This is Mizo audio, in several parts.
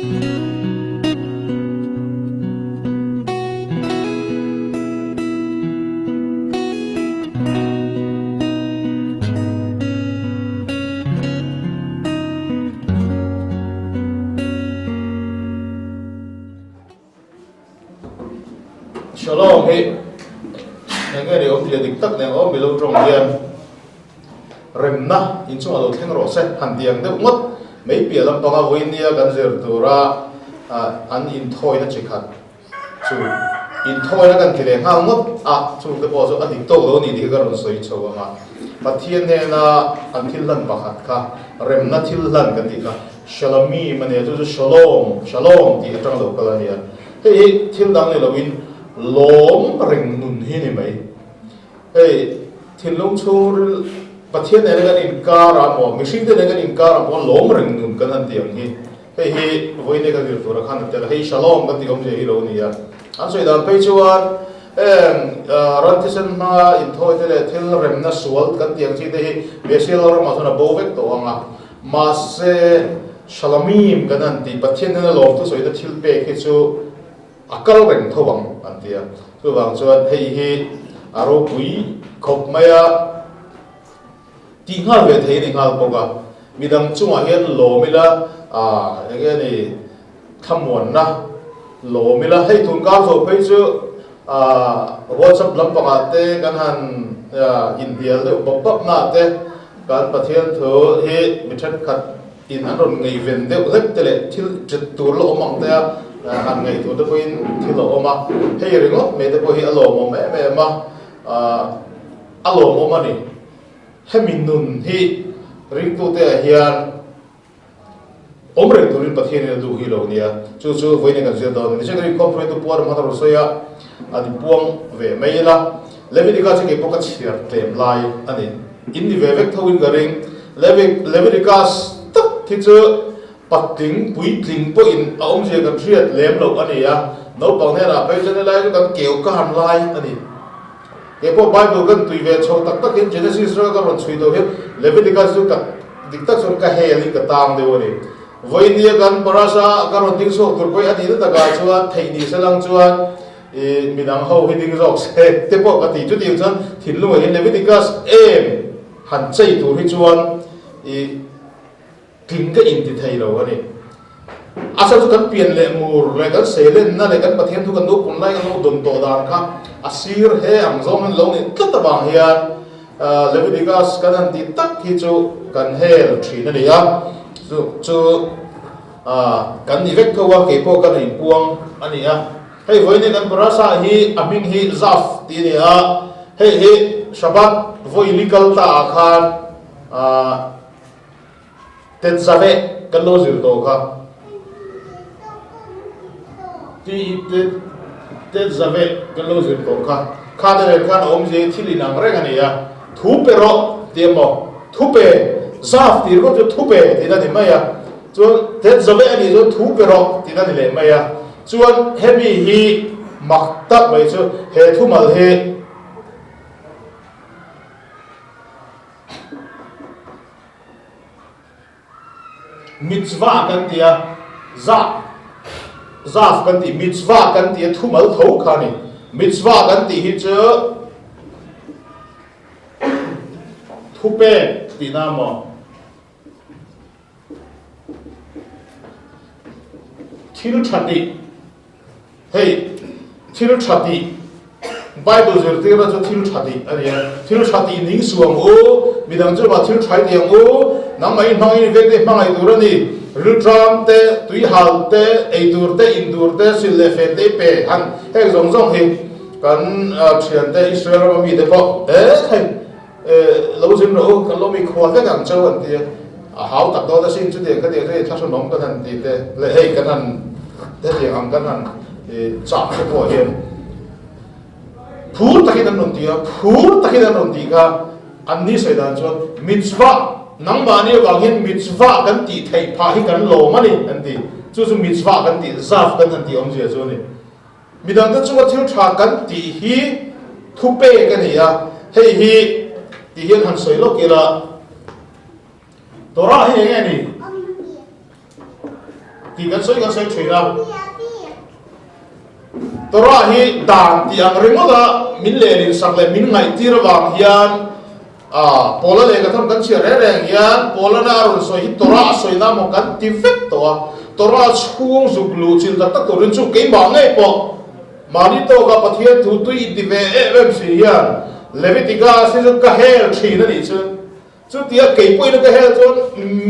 Shalom hi eng nge ni awmzia dik tak nen aw Milo tawng hian remna inchungah lo thleng rawh se han ti ang deuh ngawt mai piah lampanga vawinia kan zir tura an inthawina chi khat chu inthawina kan ti leh nghal ngawt a, chungte pawh chu a dik tawk lo a ni tih hi ka rawn sawi chho ang a. Pathian hnena an thil hlan pakhat kha remna thil hlan kan tih kha Shalamim a nia, chu chu Shalom, Shalom tih atang lo kal a nia. Hei hi thil dang ni loin lawm reng nun hi ni mai. Hei thinlung chhungril Pathian nena kan inkar ah maw, mihringte nena kan inkar ah maw lawm reng nun kan han ti ang hi. Hei hi vawiin kan zir tura khan a tel a, hei Shalom kan tih awmzia hi lo ni a. An sawi dan phei chuan heng ran thisen hmanga inthawi te leh thil remna sual kan tih ang chi te hi Messiah Lalramah chuan a bo vek tawh ang a. Mahse Shalamim kan han tih Pathian nena lawmthu sawina thil pek hi chu a kal reng tho ang an ti a. Chuvang chuan hei hi a ropui khawp mai a. Tih nghal ve thei a ni nghal bawk a, midang chungah hian lawm ila aah eng nge ni thlamuanna lawm ila, hei tun kar zawh phei chu aah WhatsApp lampangah te kan han inhnial deuh bawp bawp na te kan Pathian thu hi mi thenkhat in an rawn ngaihven deuh hlek te leh thil ṭet tur la awm ang te a han ngaihtuah te pawhin thil a awm a, hei ringawt mai te pawh hi a lawmawm em em a aah. A lawmawm a ni. Hemi nun hi ringtute ah hian awm reng turin Pathianin a duh hi lo nia. Chu chu vawiin kan zir dawn a ni. Secretary khawm hruaitu puar hmata rawn sawi a, an inpuang ve mai ila. Leviticus hi keipawh ka chhiar tlem lai a ni. In ni ve vek tho in ka ring. Leviticus tak hi chu patling puitling pawhin a awmzia kan hriat lem loh a ni a. Naupang hnenah phei chuan helai chu kan keu ka han lai a ni. Kei pawh Bible kan tui ve chho tak takin Genesis rel ka rawn chhui tawh hian Leviticus chu ka dik tak chuan ka hel in ka tang deuh a ni. Vawinia kan parasha ka rawn ding chhuak tur pawh hi a nihna takah chuan theih ni se lang chuan ih midang ho hi ding zawk se te pawh ka ti. Chutiang chuan thinlungah hian Leviticus em han chei tur hi chuan ih Tling ka inti thei lo a ni. A chhan chu kan pian leh mur leh kan seilenna leh kan Pathian thu kan lo pun lai kan lo dawn tawh dan kha a sir he ang zawng hian lo nih tlat avang hian Leviticus kan han tih tak hi chu kan hel thin a ni a. Chu chu kan ni vek tho a, kei pawh kan inpuang a ni a. Hei vawiin kan parasha hi a hming hi Zaf tih a ni a, hei hi Shabbat vawi li kal ta ah khan Tetzaveh kan lo zir tawh kha. Tetzaveh kan lo zir tawh kha. Kha te nen khan a awmzia hi thil inang reng a ni a. Thu pe rawh tih emaw, thu pe zaf tih ringawt chu thu pe tihna a ni mai a. Chuan Tetzaveh a nih chuan thu pe rawh tihna a ni leh mai a. Chuan hemi hi mak tak mai chu he thumal hi. Mitzvah kan ti a, zah, zaf kan tih, mitzvah kan tih a thumal tho kha a ni. Mitzvah kan tih hi chu thupek tihna maw? Thil tha tih, hei thil tha tih, Bible zirtirna chu thil tha tih a ni a, thil tha tih ning suh ang u, midang chu mah thil tha i ti ang u, nangmah i hmangin i vek te i hmangaih tur a ni, riltram te, tuihal te, eitur te, intur te, sil leh fen te i pe han, heng zawng zawng hi kan thiante Israel rama mite pawh he thei. Lo zin rawh u, kan lo mi khual vek ang cheu an ti a, a hau tak dawn asin chutiang khatiang chu hei thlahrunawm kan han ti te leh hei kan han hetiang ang kan han chah te pawh hian phur takin an rawn ti a, phur takin an rawn tih kha an ni sawi dan chuan mitzvah nangmahni avang hian mitzvah kan tih theih phah hi kan lawm a ni an ti, chu chu mitzvah kan tih zaf kan han tih awmzia chu a ni. Midangte chunga thil tha kan tih hi thupek a ni a, hei hi ti hian han sawi lawk ila, Torah hi eng nge ni? Tih kan sawi kan sawi thin a. Torah hi dan tih ang ringawt a min lehlin sak leh min ngaihtir avang hian Paula lehkha tham kan chhiar reng reng hian Paulana a rawn sawi hi Torah a sawi na maw kan ti vek tawh a. Torah chhung zuk luh chilh tak tak turin chu keimah ngei pawh mahni tawka Pathian thu tui inti ve em em si hian Leviticus hi chu ka hel thin a nih chu. Chutia kei pawhin ka hel chuan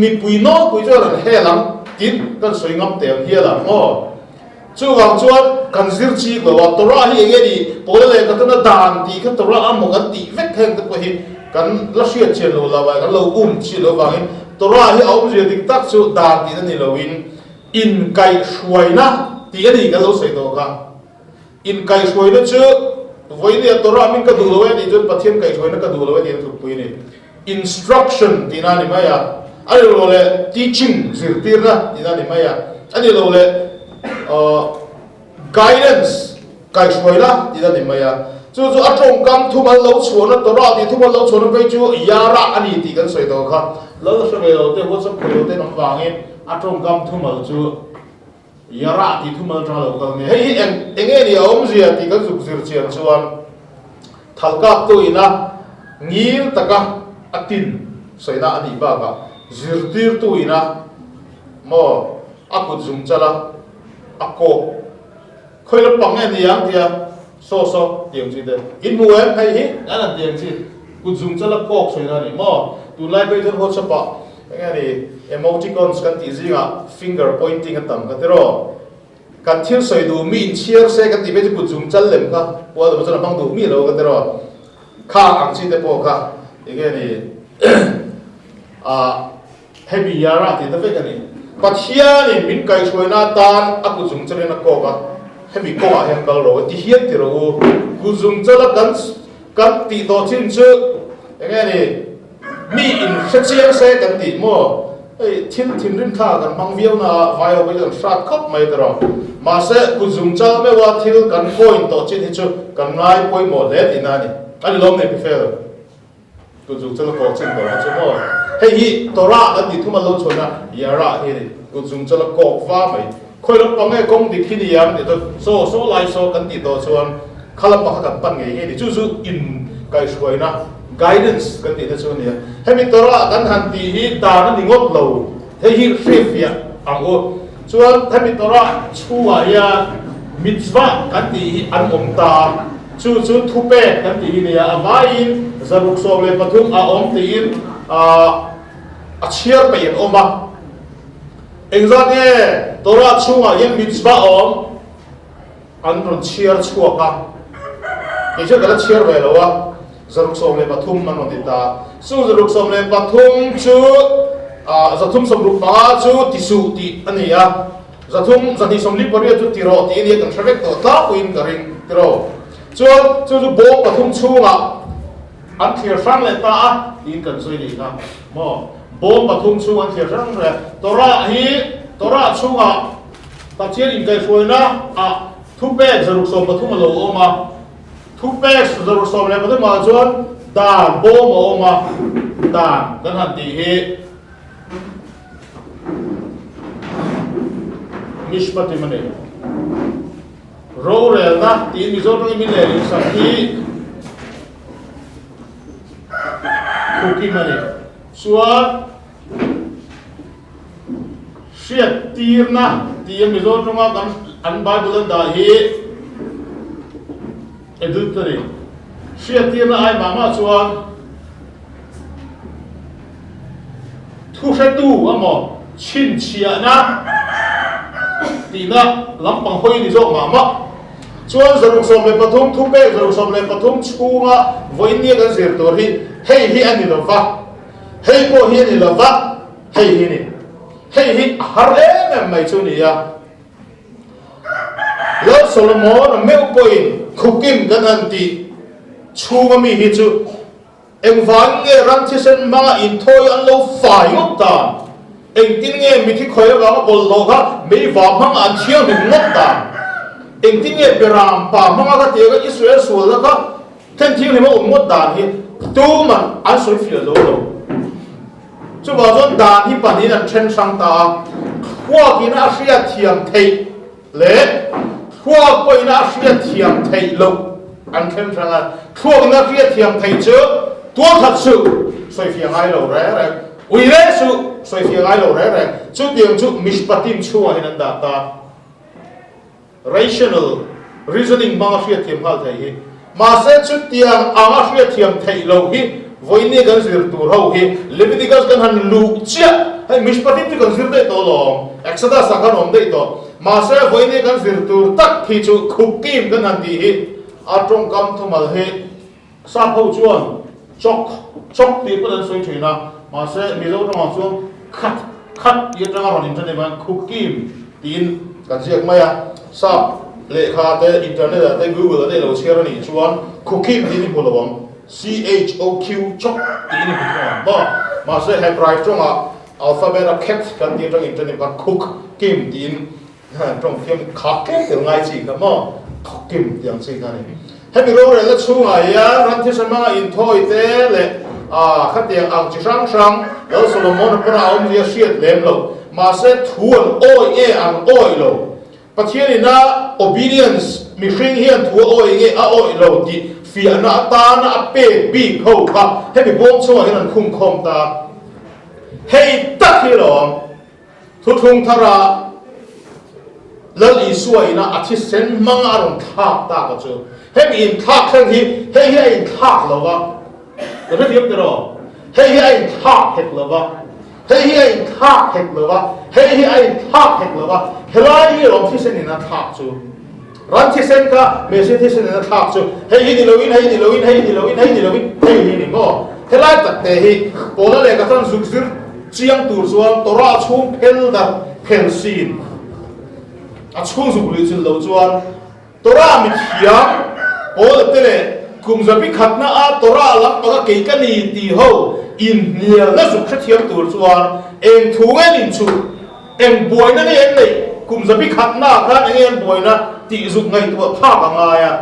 mipui nawlpui chuan an hel ang tin kan sawi ngam teh ang hial ang maw? Chuvang chuan kan zir chik lo a, Torah hi eng nge ni? Paula leh ka tuna dan tih kha Torah a maw kan tih vek heng te pawh hi kan la hriat chian lo lo a, kan lo um chian lo vangin Torah hi a awmzia dik tak chu dan tihna ni loin inkaihhruaina tih a ni kan lo sawi tawh kha. Inkaihhruaina chu vawinia Torah min ka duh lo e tih chuan Pathian kaihhruaina ka duh lo e tih an tlukpui a ni. Instruction tihna a ni mai a, a ni lo leh teaching, zirtirna tihna a ni mai a, a ni lo leh guidance, kaihhruaina tihna a ni mai a. Chu chu a tawngkam thumal lo chhuahna Torah tih thumal lo chhuahna phei chu Yara a ni tih kan sawi tawh kha. Lal hre ve lo te, WhatsApp khawih lo te an awm vangin a tawngkam thumal chu Yara tih thumal atanga lo kal nge? Hei hi eng eng nge ni a awmzia tih kan zuk zir chian chuan thalkaptu ina ngil taka a tin sawina a nih bakah zirtirtu ina maw a kut zum chala a kawk khawi lampang nge ni ang tia saw saw tiang chi te in hmu em? Hei hi an han tiang chi kut zum chala kawk sawina a ni maw? Tunlai phei chuan WhatsApp ah Enge ni emoticons kan tih zingah finger pointing a tam kha tiraw? Kan thil sawi duh mi inchhiar se kan tih phei chu kut zum chal lem kha pual dawh chuan a hmang duh mi lo kha tiraw? Kha ang chi te pawh kha enge ni ah hemi yara tih ta vek a ni. Pathianin min kaihhruaina atan a kut zum chalin a kawk a, hemi kawngah hian kal rawh u ti hian ti rawh u. Kut zum chala kan kan tih tawh chin chu enge ni? Mi in hre chiang se kan tih maw? Hei thil thinrim thla kan hmang viau na a, vai ho hi kan hrat khawp mai ta rawh. Mahse kut zum chal meuh a thil kan point tawh chin hi chu kan ngai pawimawh hle tihna a ni. A ni lawm nei Pifel? Kut zum chal a kawh chin tawh kha chu maw? Hei hi Torah kan tih thum a lo chhuahna Yarah hi a ni. Kut zum chal a kawk va mai. Khawi lampang nge kawng dik hi ni ang tih chu saw saw lai saw kan tih tawh chuan kha lampang kha kan pan ngei ngei a ni. Chu chu in kaihhruaina, guidance, kan tihna chu a ni a. Hemi Torah kan han tih hi dan a ni ngawt lo, hei hi hriatfiah ang u. Chuan hemi Torah chhungah hian mitzvah kan tih hi an awm ta a, chu chu thupek kan tih hi a ni a, a vaiin 613 a awm tiin a chhiar peih an awm a. Engzat nge Torah chhungah hian mitzvah awm an rawn chhiar chhuak a? Kei chuan ka la chhiar ve lo a, 613 an rawn ti ta. Chu 613 chu 365 chu ti suh tih a ni a, 328 chu ti rawh tih a ni a, kan hre vek tawh tlangpuiin ka ring tiraw. Chuan chu chu bawm pathum chhungah An thlir hrang leh ta a tiin kan sawi nih kha maw? Bawm pathum chhung an thlir hrang leh Torah hi Torah chhungah Pathian inkaihhruaina ah thupek 613 a lo awm a, thupek 613 ah chuan dan bawm a awm a, dan kan han tih hi Mishpatim a ni. Rorelna tiin Mizo tawngin min leh rinsak hi Khukim a ni. Chuan hriattirna tia Mizo tawnga kan an Bible an dah hi Edut a ni. Hriattirna ai mah mah chuan Thuhretu emaw chhinchhiahna tihna lampang hawi ni zawk mah mah. Chuan 613 thupek 613 chhunga vawinia kan zir tur hi hei hi a ni lo va, hei pawh hi a ni lo va, hei hi a ni. Hei hi a har em em mai chu ni a. Lal Solomon-a meuh pawhin khukim kan han tih chhunga mi hi chu Engvang nge ram thisen hmanga inthawi an lo fai ngawt dan? Engtin nge mithi khawi avanga bawlhhlawh kha meiva hmanga an thianghlim ngawt dan? Engtin nge beram pa hmanga kha tianga Israel sualna kha then thianghlim a awm ngawt dan hi tuman an sawi fiah zo lo. Chuvang chuan dan hi pahnihin an then hrang ta a. Thluakin a hriatthiam theih leh thluak pawhin a hriatthiam theih loh an then hrang a. Thluakin a hriatthiam theih chu tualthat suh, sawifiah ngai lo reng reng, ui reng suh, sawifiah ngai lo reng reng. Chutiang chu mishpatim chhungah hian an dah ta. Rational reasoning hmanga hriatthiam nghal theih hi. Mahse chutiang anga hriatthiam theih loh hi vawiin kan zir tur ho hi Leviticus kan han luh chiah, hei Mishpatim chu kan zir daih tawh alawm, Exodus ah khan awm daih tawh. Mahse vawiin kan zir tur tak hi chu Khukim kan han tih hi a tawngkam thumal hi Sap ho chuan chawk, chawk tih pawn an sawi thin a, mahse Mizo tawngah chuan khat, khat tih atanga rawn inṭan em a, Khukim tiin kan ziak mai a. Sap lehkha te, internet ah te, google ah te i lo chhiar a nih chuan Khukim tiin i hmu lo ang, C-H-O-Q, chawk tiin i hmu thung ang maw? Mahse Hebrai tawngah alphabet a khet kan tih atang inṭan em khan Khuk-kim tiin Tawng thiam khak tlem tel ngai chi kha maw? Khawkim tih ang chi kha a ni. Hemi rorelna chhungah hian ram thisen hmanga inthawi te leh khatiang ang chi hrang hrang Lal Solomon-a pawn a awmzia hriat lem lo. Mahse thu an awi nge an awi lo? Pathian ina obedience mihring hian thu a awi nge a awi lo tih fiahna atana a pek bik ho kha hemi bawm chhungah hian an khungkhawm ta. Hei tak hi lawm. Thuthlung thara Lal Isua ina a thisen hmang a rawn thlak tak a chu. Hemi inthlak thleng hi hei hi a inthlak lo va, ka hrethiam teh rawh. Hei hi a inthlak hek lo va, hei hi a inthlak hek lo va, hei hi a inthlak hek lo va, helai hi rawng thisen in a thlak chu. Ran thisen kha Messia thisen in a thlak chu hei hi ni loin, hei ni loin, hei ni loin, hei ni loin, hei hi ni maw? Helai tak te hi Paula lehkha chuan zuk zir chiang tur chuan Torah chhung phel dar phel sin a chhung zuk luih chilh lo chuan Torah mithiam Paula te leh kum zabi khatna a Torah lampanga kei ka ni tih ho inhnialna zuk hrethiam tur chuan eng thu nge nin chuh Eng buaina nge an neih? Kum zabi khatnaah khan eng nge an buaina tih zuk ngaihtuah phak a ngai a.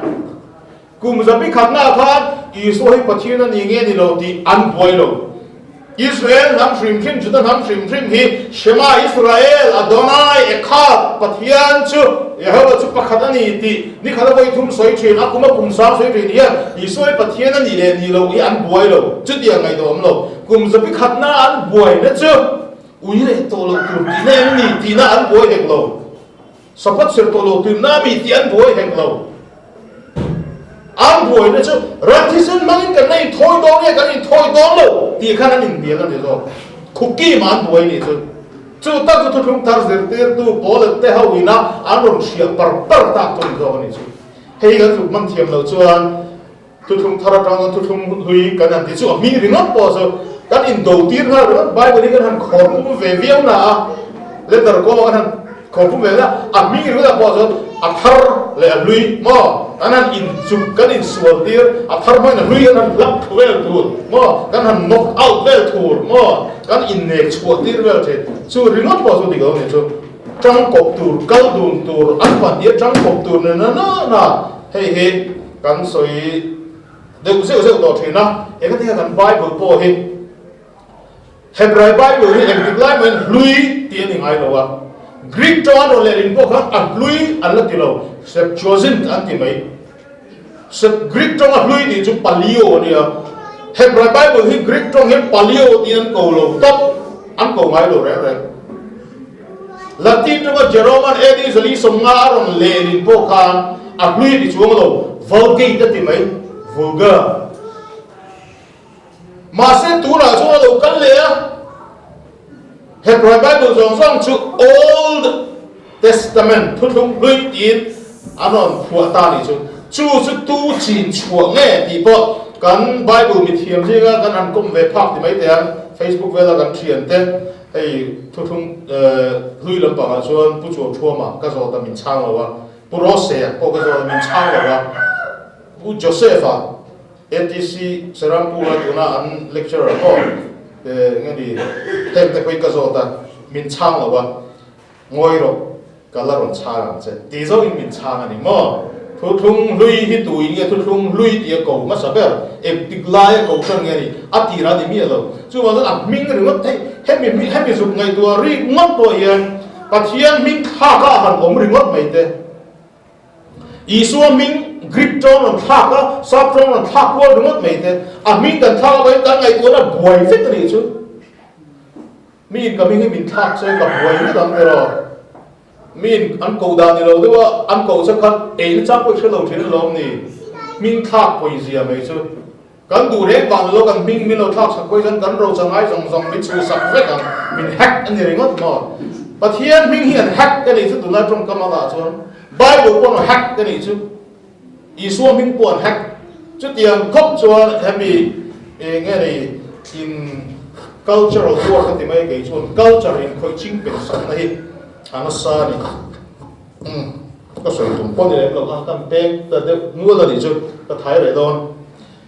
Kum zabi khatnaah khan Isua hi Pathian a ni nge ni lo tih an buai lo. Israel hnam hrim hrim, Juda hnam hrim hrim hi Shema Israel, Adonai Ekhad, Pathian chu Jehovah chu pakhat a ni tih ni khat a vawi thum sawi thin, a kum a kum sang sawi thin hian Isua hi Pathian a nih leh nih loh hi an buai lo. Chutiang ngaihtuah awm lo. Kum zabi khatna an buaina chu Ui leh tawh loh tur tihna em ni tihna an buai hek lo. Sapat ser tawh loh turna mi tih an buai hek lo. An buaina chu ran thisen hmangin kan la inthawi dawn nge kan inthawi dawn lo tih khan an inbial a ni zawk. Khukima an buai nih chu. Chu tak chu thuthlung thar zirtirtu pawl at te ho ina an rawn hriah par par tak chu a ni zawk a nih chu. Hei hi kan zuk hman thiam loh chuan Thuthlung thar atanga thuthlung hlui kan han ti chu a hming ringawt pawh chu kan indo tir nghal ringawt. Bible hi kan han khawr pum ve viau na a, letter kawng kan han khawr pum ve na a hming ringawt ah pawh chuan a thar leh a hlui maw kan han inchuk kan insual tir, a thar hmangin a hlui kan han hlap thlu vel tur maw, kan han knock out vel tur maw, kan innek chhuah tir vel thin. Chu ringawt pawh chu dik lo ni chu. Tangkawp tur, kal dun tur, an pahnih a tangkawp tur na na na hei hi. Kan sawi deuh zeuh zeuh tawh thin a, engati nge kan Bible pawh hi Hebrai Bible hi engtik lai mahin hlui tih a ni ngai lo a, Greek tawng an rawn lehlin pawh khan a hlui an la ti lo, Septuagint an ti mai. Sep Greek tawng a hlui tih chu Paleo a nia, Hebrai Bible hi Greek tawng hian Paleo tiin an ko lo tawp, an ko ngai lo reng reng. Latin tawng a Jerome-a'n AD 450 a rawn lehlin pawh khan a hlui ti chuang lo, Vulgate a ti mai, vulgar. Mahse tunah chuan a lo kal leh a, Hebrai Bible zawng zawng chu Old Testament, Thuthlung Hlui tiin an rawn phuah ta nih chu. Chu chu tu chin chhuah nge tih pawh kan Bible mithiam zinga kan han kawm ve phak ti mai teh ang, Facebook vela kan thiante Hei thuthlung hlui lampangah chuan Pu Chuauṭhuama ka zawt a min chhang lo a, Pu Rosea pawh ka zawt a min chhang lo a, Pu Joseph-a ATC Serampura tuna an lecturer pawh nge ni heng te pawhin ka zawt a min chhang lo a. Ngawi rawh, ka la rawn chhang ang che. Ti zawkin min chhang a ni maw? Thuthlung hlui hi tuin nge thuthlung hlui tih a ko hmasa ber? Engtik laia ko hran nge a ni? A tir a ni miah lo. Chuvang chuan a hming ringawt hei, hemi hemi zuk ngaihtuah rik ngawt pawh hian Pathian hming thlak a han awm ringawt mai te. Isua hming Greek tawng rawn thlak a, Sap tawng rawn thlak kual ringawt mai te. A hming kan thlak avangin kan ngaihtuahna buai vek a nih chu. Miin ka hming hi min thlak che ka buai vek ang tiraw. Miin an koh dan ni lo deuh a, an koh che khan eina chang pawh i hre lo thin alawm ni. Hming thlak pawizia mai chu. Kan duh reng vang lo kan hming min lo thlak sak pawh hian kan rocha ngai zawng zawng min chhuh sak vek ang, min hack a ni ringawt maw? Pathian hming hi an hack ka nih chu tunlai tawngkam angah chuan Bible pawh an hack ka nih chu, Isua hming pawh an hack. Chutiang khawp chuan hemi eng nge ni in cultural war ka ti mai kei chuan culture in khawih ching pen sakna hi a nasa a ni. Umm ka sawi tum pawh ni lem lo kha kan peng ta deuh nual a nih chu ka thai reh dawn.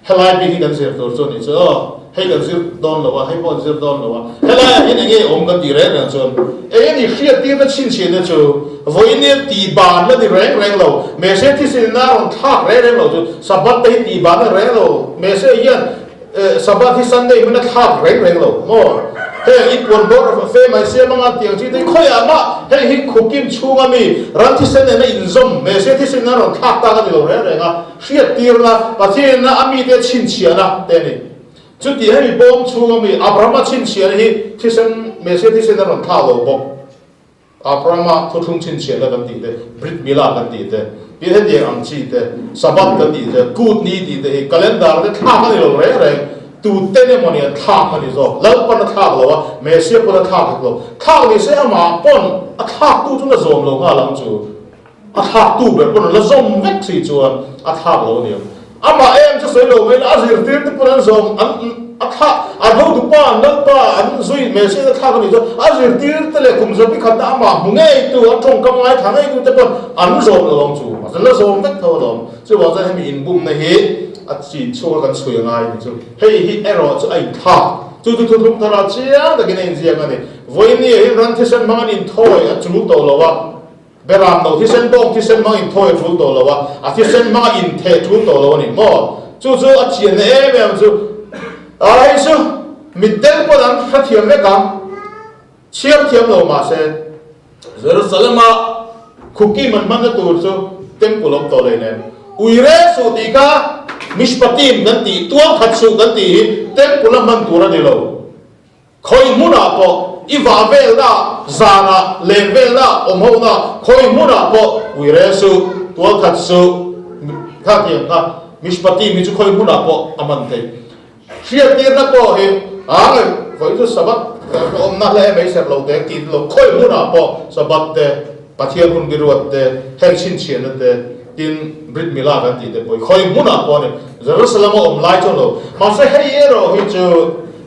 Helai bik hi kan zir tur chu a nih chu aw, hei kan zir dawn lo a, hei pawh an zir dawn lo a, helaiah hian eng nge awm kan tih reng reng chuan eng nge ni hriattirna chhinchhiahna chu vawinia tihban la ni reng reng lo, mehse thisilna rawn thlak reng reng lo chu Sabbath te hi tihban a ni reng lo, mehse hian Sabbath hi Sunday hmuna thlak reng reng lo maw? Heng i puan bawr fe mai siam anga tiang chi te khawiah mah hei hi khukim chhunga mi ran thisen nena inzawm mehse thisen a rawn thlak tak a ni lo reng reng a, hriattirna Pathianna a mite chhinchhiahna te a ni. Chuti hemi bawm chhunga mi Abrahama chhinchhiahna hi thisen mehse thisen a rawn thlak lo bawk. Abrahama thuthlung chhinchhiahna kan tih te, Brit Milah kan tih te, tin hetiang ang chi te, Sabbath kan tih te, Kut ni tih te hi calendar te thlak a ni lo reng reng, tuten emaw ni an thlak a ni zawk, Lalpan a thlak lo a, Messiah pawn a thlak hek lo, thlak ni se amah pawn a thlaktu chu la zawm lo nghal ang chu, a thlaktu ber pawn a la zawm vek si chuan a thlak lo a ni ang. Amah em chu sawi lo mai la, a zirtir te pawn an zawm, an a thlak, an hotu pa, an lalpa, an zui Messiah a thlak a nih chuan a zirtir te leh kum zabi khatna amah hmu ngeitu, a tawngkam ngaithla ngeitu te pawn an zawm lo ang chu, mahse la zawm vek tho alawm. Chuvang chuan hemi inbumna hi a chin chhuak a kan chhui a ngai a nih chu. Hei hi erawh chu a inthlak, chu chu thuthlung thara chiang takin a inziak a ni. Vawiin ni ah hian ran thisen hmang an inthawi a chul tawh lo a. Beram no thisen bawng thisen hmang in thawi a tul tawh lo a, a thisen hmanga in theh tul tawh lo a ni maw? Chu chu a chianna em em chu a hei chu mitdel pawn an hrethiam vek ang, chhiar thiam lo mahse Jerusalem-a khuki man hmanna tur chu temple awm tawh lei nen ui reng suh tih kha mishpatim kan tih tual khat suh kan tih hi temple-a hman tur a ni lo. Khawi hmunah pawh i vah velna, zanah, len velna, awm hona, khawi hmunah pawh ui rel suh, tual khat suh, kha tiang kha Mishpatim hi chu khawi hmunah pawh a hman thei. Hriattirna pawh hi ang vawi chu Sabbath ka awmna hla em ei serh lo te tih lo khawi hmunah pawh Sabbath te, Pathian hun biruat te, heng chhinchhiahna te, tin Brit Milah kan tih te pawh hi khawi hmunah pawh a ni. Jerusalem a awm lai chuan lo. Mahse hei erawh hi chu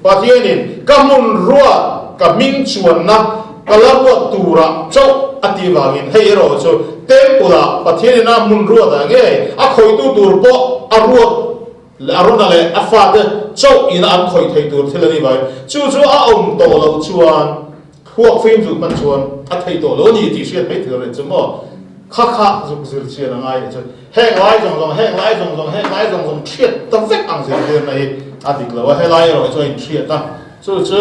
Pathianin ka hmun ruat, ka hming chuanna ka la ruat turah chauh a tih vangin hei erawh chu Temple-ah Pathianin a hmun ruatah ngei a khawitu tur pawh a ruat leh Arona leh a fate chauh ina an khawih thei tur thil a nih vangin chu chu a awm tawh loh chuan Thluak fim zuk hman chuan a theih tawh lo a ni tih hriat mai thil reng chu maw? Kha kha zuk zir chian a ngai nih chu. Heng lai zawng zawng, heng lai zawng zawng, heng lai zawng zawng hriat ta vek ang zirtirna hi a dik lo a, helai erawh chu a inhriat a, chu chu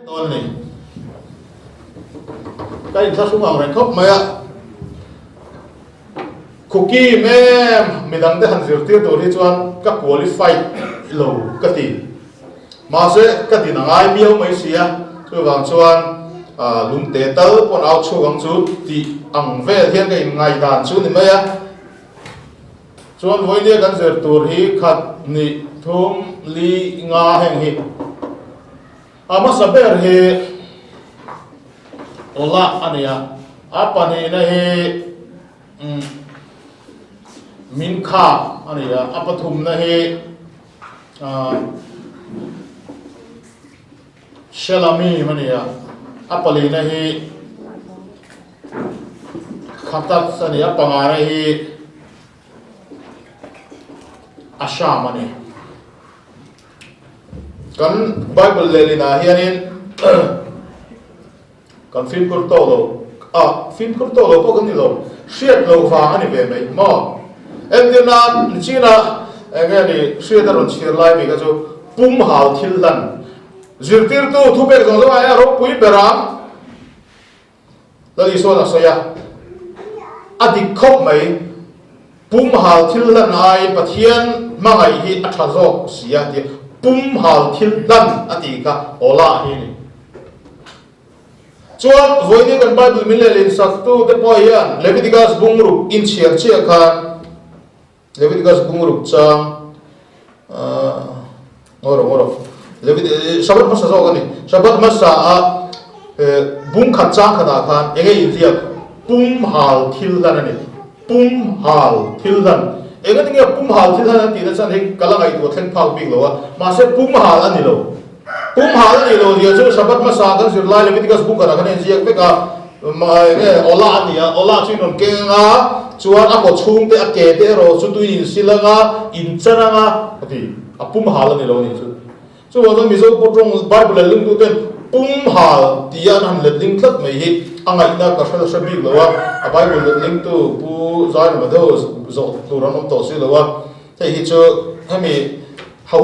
dawn a ni. Ka inthlahrung ang reng khawp mai a. Cookie mem midang te han zirtir tur hi chuan ka qualified lo ka ti. Mahse ka din a ngai miau mai sia, chuvang chuan lungte tal pawn au chhuak ang chu tih ang vel hian ka inngaihdan chu ni mai a. Chuan vawinia kan zir tur hi khat, hnih, thum, li, nga heng hi a hmasa ber hi Ola a ni a, a pahnihna hi Minkha a ni a, a pathumna hi Shelamim a ni a, a palina hi Khatat a ni a, pangana hi Asham a ni. Kan Bible lehlinah hianin kan fimkhur tawk lo, ah fimkhur tawk lo pawh kan ni lo, hriat loh vang a ni ve mai maw? Entirna China eng nge ni hriat a rawn chhiar lai mi kha chu pum hal thil hlan zirtirtu thupek zawng zawng aia ropui ber ang. Lal Isua'n a sawi a, a dik khawp mai, pum hal thil hlan aiin Pathian hmangaih hi a tha zawk si a tia pum hal thil hlan a tih kha Ola hi a ni. Chuan vawiin kan Bible min leh lehsaktu te pawh hian Leviticus bungruk inchhiar chiah khan Leviticus bungruk chang ngaw rawh ngaw rawh Levit Shabbat hmasa zawk a ni Shabbat hmasa a bung khat chang khatah khan enge inziak pum hal thil hlan a ni pum hal thil hlan eng a tinge pum hal thil hlan an tihna chuan hei ka la ngaihtuah thleng phak bik lo a mahse pum hal a ni lo pum hal a nih lo zia chu Shabbat hmasa kan zir lai Leviticus bung khatah khan a inziak vek a Enge Ola a ni a, Ola chu in rawn keng anga chuan a kaw chhung te a ke te erawh chu tuin in sil anga in chan anga a ti, a pum hal a ni lo a nih chu. Chuvang chuan Mizo pawh tawng Bible leh lungduh ten pum hal tia an han letling tlat mai hi a ngaihna ka hre hre bik lo a, a Bible letlingtu Pu Zairama deuh zawh tur an awm tawh si lo a, hei hi chu hemi ho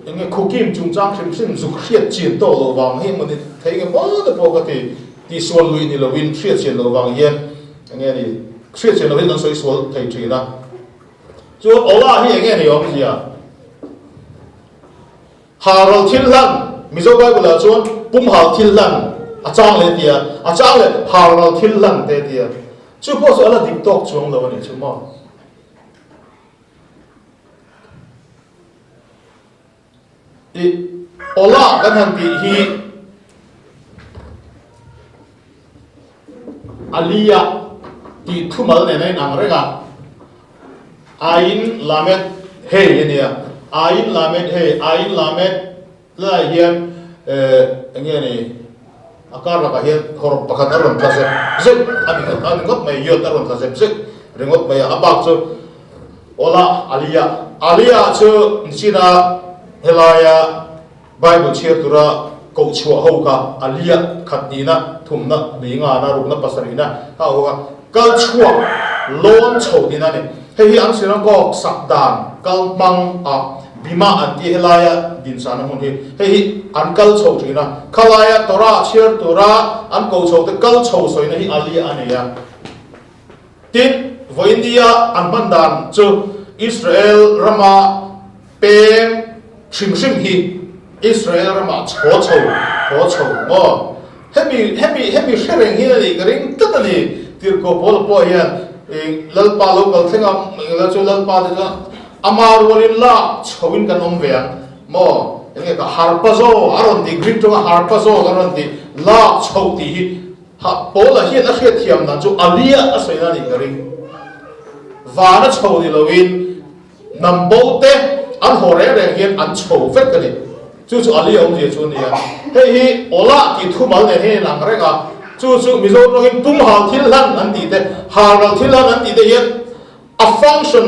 enge khukim chungchang hrim hrim zuk hriat chin tawh loh vang hi emaw ni thei nge maw te pawh ka ti. Tihsual lui ni loin hriatchian loh vang hian eng nge ni, hriatchian loh hian kan sawi sual thei thin a. Chuan Ola hi eng nge ni awmzia? Haral thil hlan, Mizo Bible ah chuan pumhal thil hlan a chang leh tia, a chang leh haral thil hlan te tia. Chu pawh chu a la dik tawk chuang lo a nih chu maw? I Ola kan han tih hi Alia tih thumal nen a inang reng a, Ain Lamed Hei a nia, Ain Lamed Hei, Ain Lamed lai hian eng nge ni a kar lakah hian hawrawp pakhat a rawn tla zep zep a ni a ni ngawt mai, yod a rawn tla zep zep ringawt mai a, a bak chu Ola Alia, Alia chu nichina helaia Bible chhiar tura koh chhuah ho kha Alia khat nihna, thumna, lui ngana, rukna, pasarihna kha ho kha kal chhuak lawn chho tihna a ni. Hei hi an synagogue sak dan kal hmang a Bima an tih helaia dinsana hmun hi hei hi an kal chho thin a, khalaia Torah chhiar tura an koh chho te kal chho sawina hi Alia a nei a. Tin, vawinia an hman dan chu Israel rama peng hrim hrim hi Israel ramah chhaw chho, haw chho maw? Hemi, hemi, hemi hre reng hi a nih ka ring tlat a ni. Tirhkoh Paula pawh hian Lalpa lo kal thleng a, englo chu Lalpa te chuan ama rualin lak chhoin kan awm ve ang maw? Enge ka harpazo a rawn ti, Greek tawnga harpazo kan rawn ti, lak chhoh tih hi Ha, Paula hian a hriatthiam dan chu Alia a sawi na nih ka ring. Van a chho ni loin hnam bo te an haw reng reng hian an chho vek a ni. Chu chu Alia awmzia chu a ni a. Hei hi Ola tih thumal nen hian inang reng a, chu chu Mizo tawngin pumhal thil hlan an tih te, halral thil hlan an tih te hian a function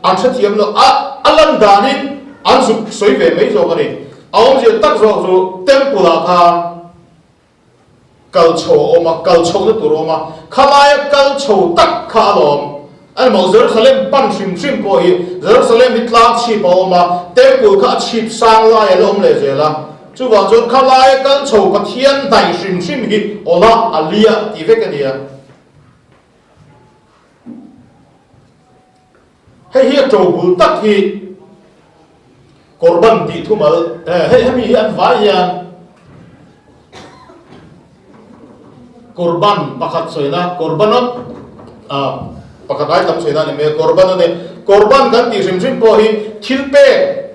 an hrethiam lo a, a lan danin an zuk sawi ve mai zawk a ni. A awmzia tak zawk chu Temple ah khan Kal chho a awm a, kal chhohna tur a awm a, khalaia kal chho tak kha a lawm. Animaw, Jerusalem pan hrim hrim pawh hi, Jerusalem hi tlang chhip a awm a, Temple kha a chhip sang lai a la awm leh zel a. Chuvang chuan khalaia kal chho Pathian hnaih hrim hrim hi Ola Alia tih vek a ni a. Hei hi a to bul tak hi Korban tih thumal hei hemi hi an vai hian Korban pakhat sawina Korbanot pakhat ai tam sawina a ni mai a Korban a ni. Korban kan tih hrim hrim pawh hi thil pek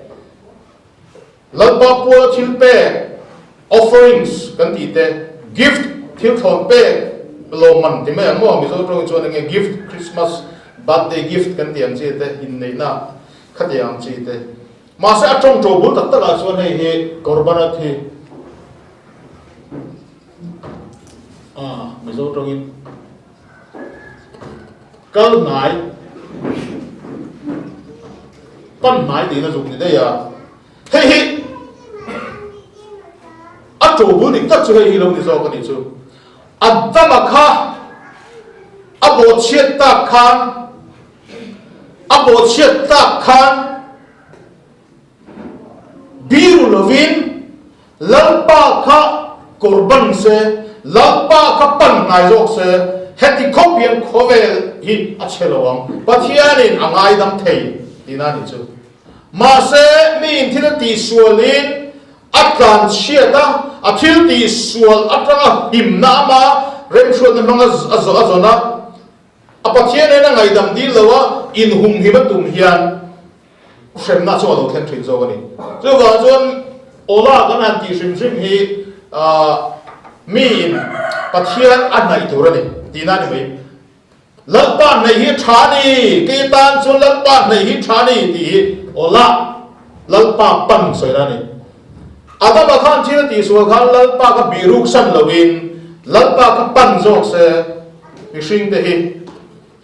Lalpa puala thil pek, offerings, kan tih te, gift, thil thlawn pek, lawmman ti mai ang maw, Mizo tawngin chuan enge gift, Christmas, birthday gift kan tih ang chi te, inneihna khati ang chi te. Mahse a tawng to bul tak tak ah chuan hei hi Korbanat hi Mizo tawngin Kal hnai, pan hnai tiin a zuk ni daih a, hei hi a to bul dik tak chu hei hi lo ni zawk a nih chu. Adama kha a bawhchhiat tak khan, a bawhchhiat tak khan biru lovin Lalpa kha korban se. Lalpa kha pan hnai zawk se, heti khawp hian khawvel hi a chhe lo ang, Pathianin a ngaidam thei tihna a nih chu. Mahse, miin thil a tihsualin a tlanchhiat a, a thil tihsual atanga himna ama remhruatna hmanga a zawn a, a Pathian hian a ngaihdam dil lo a, inhumhim a tum hian hremna chu a lo thleng thin zawk a ni. Chuvang chuan Ola kan han tih hrim hrim hi miin Pathian a hnaih tur a ni tihna a ni mai. Lalpa hnaih hi tha a ni, kei tan chuan Lalpa hnaih hi tha a ni tih hi Ola Lalpa pan sawina a ni. Adama khan thil a tihsual khan Lalpa kha bihruk san loin Lalpa kha pan zawk se mihring te hi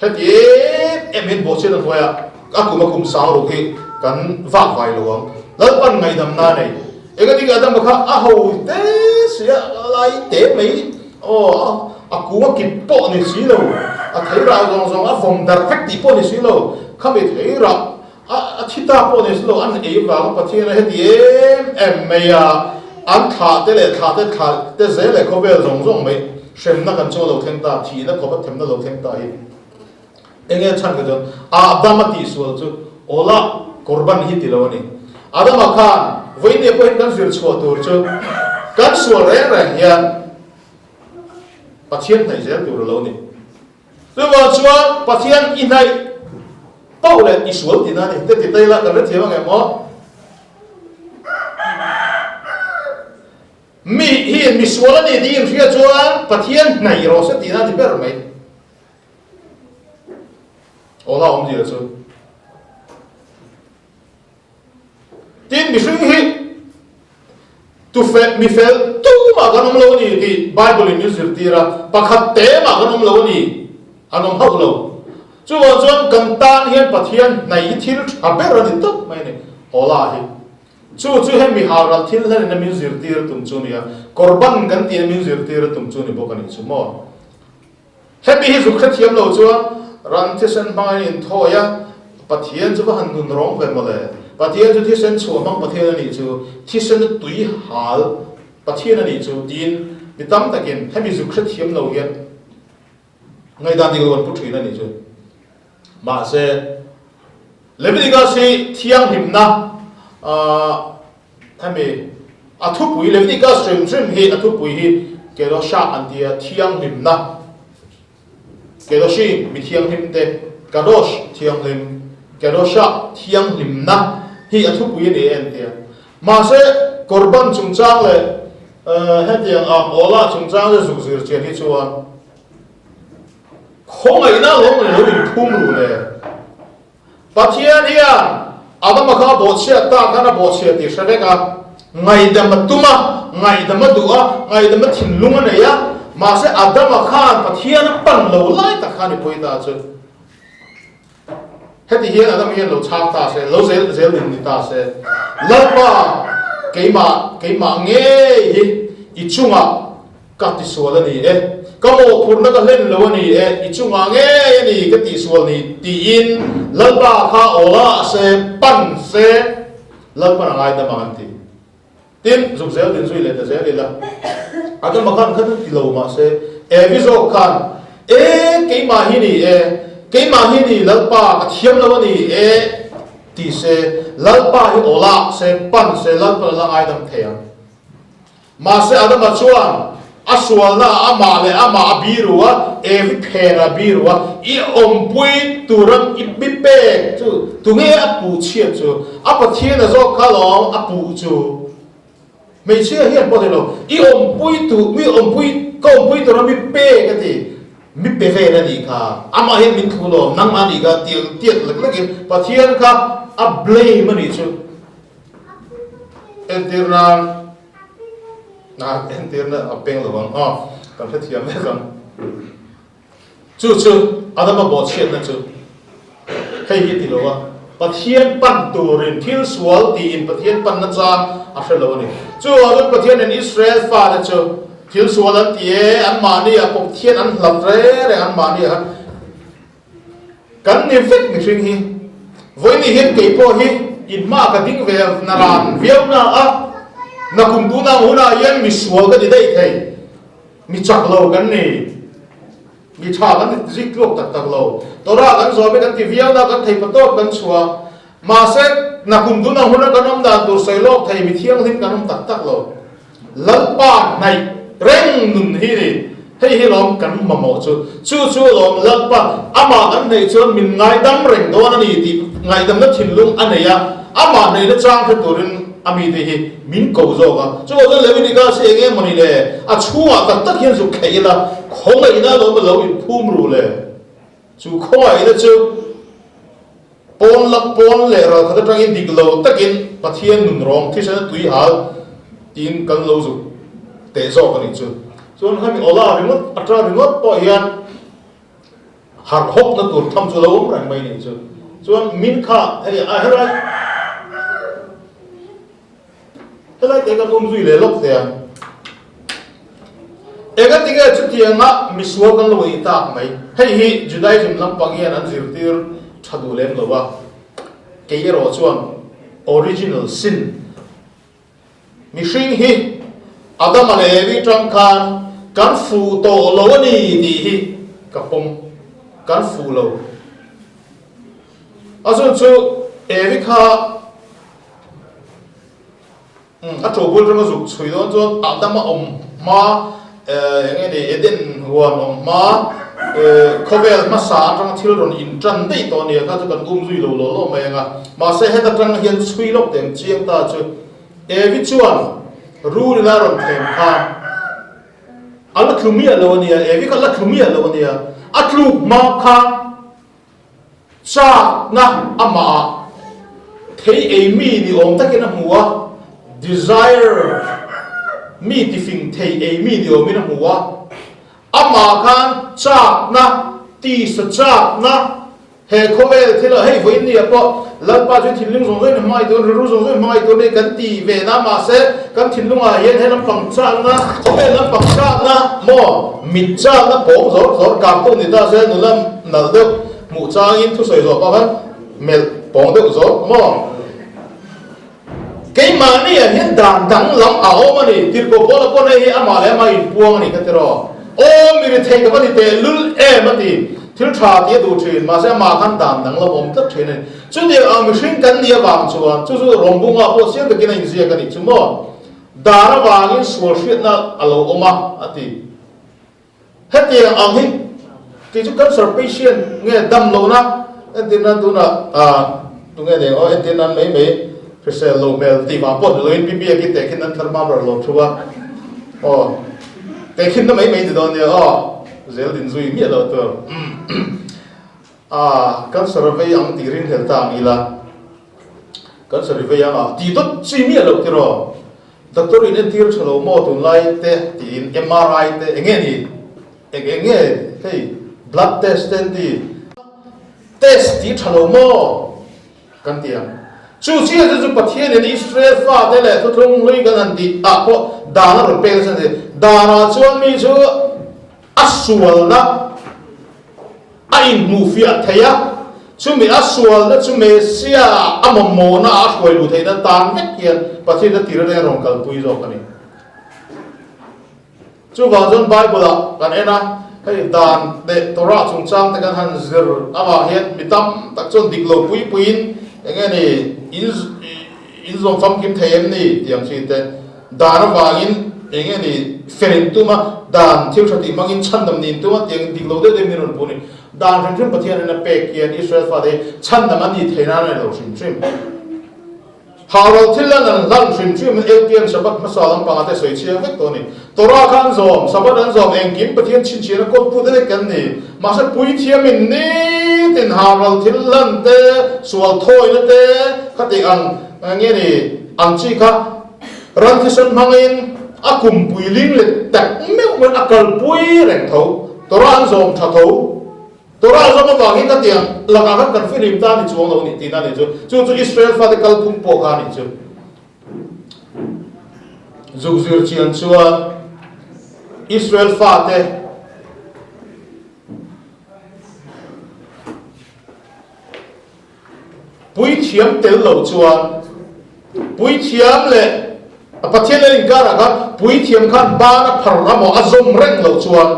heti em em hian bawhchhiat a hnuaiah a kum a kum sang ruk hi kan vak vai lo ang. Lalpan ngaihdamna a nei. Engati Adama kha a ho te si a, a lai te mai aw a kung a kip pawh ni si lo, a theirah zawng zawng a vawm darh vek tih pawh ni si lo, khami theirah A thi ta pawh ni silo an ei vanga Pathian a heti em em mai a, an thlah te leh thlah te thlah te zel leh khawvel zawng zawng mai hremna kan chu a lo thleng ta, thihna khawpa themna lo thleng ta hi enge chhan ka chuan Adama tihsual chu Ola Korban hi ti lo a ni. Adama khan vawinia pawhin kan zir chhuah tur chu kan sual reng reng hian Pathian hnaih zel tur a lo ni. Chuvang chuan Pathian i hnaih poh leh i sual tihna a ni. Te ti ta ila kan hrethiam ang em aw? Mi hi mi sual a ni tih inhria chuan Pathian hnaih rawh se tihna a ni ber mai. Aw la awmzia chu. Tin, mihring hi tu fe, mi fel tumah kan awm lo a ni tih Bible in min zirtir a, pakhat te mah kan awm lo a ni, an awm hauh lo. Chuvang chuan kan tan hian Pathian hnaih hi thil tha ber a ni tawp mai a ni, Ola hi. Chu chu he mi halral thil hlenin a min zirtir tum chu a ni a, Korban kan tih a min zirtir tum chu a ni bawk a nih chu maw. Hemi hi zuk hrethiam lo chuan ran thisen hmangin inthawi a, Pathian chu va han nun rawng ve mawle. Pathian chu thisen chhuah hmang Pathian a nih chu, thisen tui hal Pathian a nih chu tiin mi tam takin hemi zuk hrethiam lo hian ngaihdan dik lo an pu thin a nih chu. Mahse, Leviticus hi thianghlimna Hemi a thupui Leviticus hrim hrim hi a thupui hi Kedoshah an ti a, thianghlimna, Kedoshim, mi thianghlim te, Kadosh, thianghlim, Kedoshah, thianghlimna, hi a thupui a ni e an ti a. Mahse, Korban chungchang leh hetiang ang Olah chungchang te zuk zir chian hi chuan khawngaihna lawng ni lo inphum ru le. Pathian hian Adama kha a bawhchhiat ta khan a bawhchhiat tih hre vek a, ngaihdam a tum a, ngaihdam a duh a, ngaihdam a thinlung a nei a, mahse Adama khan Pathian a pan lo lai tak khan i pawi ta chu. Heti hian Adama hian lo chhang ta se, lo zel zel din ni ta se, Lalpa keimah keimah ngei hi i chungah Ka tisual a ni e, ka mawhphurhna ka hlen lo a ni e, i chungah ngei a ni ka tihsual ni tiin Lalpa kha aw la se, pan se, Lalpan a ngaidam ang an ti. Tin, zuk zel din zui leh ta zel ila, Adama khan kha chu ti lo mah se, Evi zawk khan, E, keimah hi ni e, keimah hi ni Lalpa ka thiam lo a ni e ti se, Lalpa hi aw la se, pan se, Lalpan a la ngaidam thei ang. Mahse Adama chuan a sualna ah amah leh amah a biru a, Evi phen a biru a, i awmpui tura i mi pek chu tunge a puh chhiat chu? A Pathian a zawk kha lawm a puh chu. Hmeichhia hian pawh ni lo, i awmpui tu, mi awmpui, ka awmpui tura mi pek a ti, mi pe vel a nih kha, amah hian min thu lawm, nangmah a nih kha tiang tiat lek lekin Pathian kha a blame a nih chu. Entir nan a entirna a peng lo ang aw kan hrethiam vek ang. Chu chu Adama bawhchhiatna chu hei hi ti lo a, Pathian pan turin thil sual tiin Pathian panna chang a hre lo a ni. Chu ah chuan Pathianin Israel fate chu thil sual an ti e, anmahni ah Pathian an hlat reng reng anmahni ah khan Kan ni vek mihring hi. Vawiin hian kei pawh hi in hma ka ding ve na ran viau na a, na kum tuna ang hunah hian misual ka ni daih thei. Mi chak lo kan ni. Mi tha kan ni zik tluak tak tak lo. Torah kan zawm i kan ti viau na, kan thei patawp kan chhuah. Mahse, nakum tun ang huna kan awm dan tur sawi lawk thei mi thianghlim kan awm tak tak lo. Lalpa hnaih reng nun hi ni. Hei hi lawm kan mamawh chu. Chu chu lawm Lalpa amah kan hnaih chuan min ngaidam reng dawn a ni tih ngaihdamna thinlung a nei a, amah hnaihna chang hre turin a mite hi min ko zawk a. Chuvang chuan Leviticus hi eng emaw ni le, a chhungah tak tak hian zuk kheih ila, khawngaihna lawm a lo inphum ru le. Chu khawngaihna chu pawn lak pawn leh ral khat atangin dik lo takin Pathian nun rawng thisena tui hal tiin kan lo zuk teh zawk a nih chu. Chuan hemi awla ringawt atang ringawt pawh hian harh hawkna tur tham chu lo awm reng mai nih chu. Chuan min kha hei a helai Helai te kan awm zui leh lawk teh a. Engatinge chutianga misual kan lo ei tak mai? Hei hi Judaism lampang hian an zirtir tha duh lem lo a. Kei erawh chuan original sin mihring hi Adama leh Evi tang khan kan fuh tawh lo a ni tih hi ka pawm. Kan fuh lo. A chhan chu Evi kha A ṭobul rama zuk chhui dawn chuan Adama awm hma, eng nge ni, Eden huan awm hma, khawvel hmasa atanga thil rawn inṭan daih tawh a nia, kha chu kan um zui lo law law mai ang a. Mahse heta tang hian chhui lawk teh ang chiang ta chu Evi chuan rul ila rawn thlem khan a la tlu miah lo a nia, Evi kha la tlu miah lo a nia, a tluk hma khan Chakna amah thei ei mi ni awm takin a hmu a, desire mi tifing thei ei mi ni awmin a hmu a. Amah khan chakna, tisa chakna, he khawvel thil ah hei vawiin ni ah pawh Lalpa chu thinlung zawng zawngin a hmangaih tur, rilru zawng zawngin a hmangaih tur nia kan ti ve na, mahse kan thinlungah hian he lampang chakna, khawvel lampang chakna maw mit chakna pawng zawr zawr kang pawh ni ta se nula nalh deuh hmuh changin thusawi zawh pawh khan melh pawng deuh zawk maw? Keimahni ah hian dan danglam a awm a ni. Tirhkoh Paula pawh hei hi amah leh amah inpuang a ni kha tiraw? Aw mi ri theih ka va ni teh lul em a ti. Thil tha tih a duh thin, mahse amah khan dan danglam awm tlat thin a ni. Chutiang ang mihring kan nih avang chuan chu chu rawngbunga pawh chiang takin a inziak a nih chu maw? Dan avangin sual hriatna a lo awm a, a ti. Hetiang ang hi kei chu cancer patient nge dam lohna entirna tunah ah tunge nen aw entirna mai mai hrisel lo hmel tih vang pawh ni loin pi biakin tehkhin an thar hma ber lo thu a aw tehkhinna mai mai ni dawn nia aw zel din zui miah lo tur ah cancer a vei ang tih ringhlel ta ang ila cancer i vei ang a tih dawt chi miah loh tiraw. Doctor in entir tha lo maw tunlai te tiin MRI te enge ni eng eng nge hei blood test te an ti test tih tha lo maw kan ti ang chu chiah chu chu Pathian in Israel fa te leh thuthlung hlui kan han tih ah pawh dan a rawn pek nasa a ni dan ah chuan mi chu a sualna A inhmuhfiah thei a, chumi a sualna chu Messiah a mamawhna a hruai luh theihna tan vek hian Pathian a tir atangin rawn kalpui zawk a ni. Chuvang chuan Bible-ah kan en a, hei dan leh Torah chungchang te kan han zir avang hian mi tam tak chuan dik lo pui puiin eng nge ni in zawm famkim thei em ni tih ang chi te dan avangin eng nge ni fel in tum a, dan thil tha tih hmangin chhandam ni in tum a tiang dik lo deuh deuhin min rawn puh a ni. Dan hrim hrim Pathian in a pek hian Israel fate hi chhandam an nih theih nan a ni lo hrim hrim. Haural thil an an hlan hrim hrim in LPM Sabbath hmasa lampangah te sawi chhiang vek tawh a ni. Torah kha an zawm, Sabbath an zawm, engkim Pathian chhinchhiahna kawlput vek an ni. Mahse puithiamin nitin haural thil hlan te, sual thawina te khatih ang nge ni ang chi kha ran thisen hmangin a kumpui ling let tak meuh meuh a kalpui reng tho. Torah an zawm tha tho. Torah zawm avangin ka tiang lakah khan kan fihlim ta ni chuang lo nih tihna nih chu. Chu chu Israel fate kalphung pawh kha nih chu. Zuk zir chian chuan Israel fate puithiam tel lo chuan puithiam leh. A Pathian leh inkarah khan puithiam khan ban a phar emaw a zawm reng loh chuan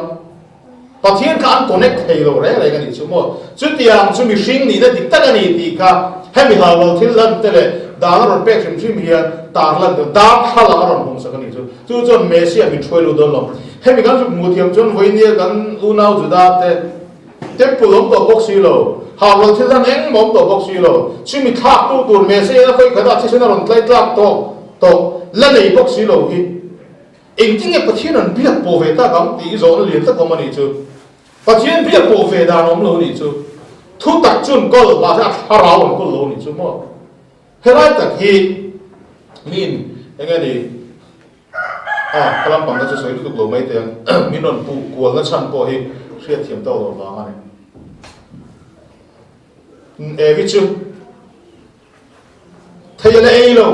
Pathian kha an connect thei lo reng reng a nih chu maw? Chutiang chu mihring nihna dik tak a ni tih kha hemi haulo thil lan te leh dan a rawn pek hrim hrim hian tar lan tur darthlalang a rawn hmungsak a nih chu. Chu chuan Messiah min hruai lut dawn lo. Hemi kan zuk hmuh thiam chuan vawinia kan unau Juda te Temple awm tawh bawk si lo, haulo thil lan engmah awm tawh bawk si lo, chumi thlak tu tur Messiah in a khawi khatah thisen a rawn tlai tlak tawh tawh la nei bawk si lo hi. Engtin nge Pathian an biak pawh ve tak ang tih i zawhna lian tak awm a nih chu. Pathian biak pawh ve dan awm lo a nih chu. Thu tak chu an kawl, mahse a thlarau an kawl lo a nih chu maw. Helai tak hi miin eng nge ni a ka lampang te chu sawi lutuk lo mai teh ang, min rawn puh kualna chhan pawh hi hriatthiam tawk loh vang a ni. Evi chu. Thei a la ei lo,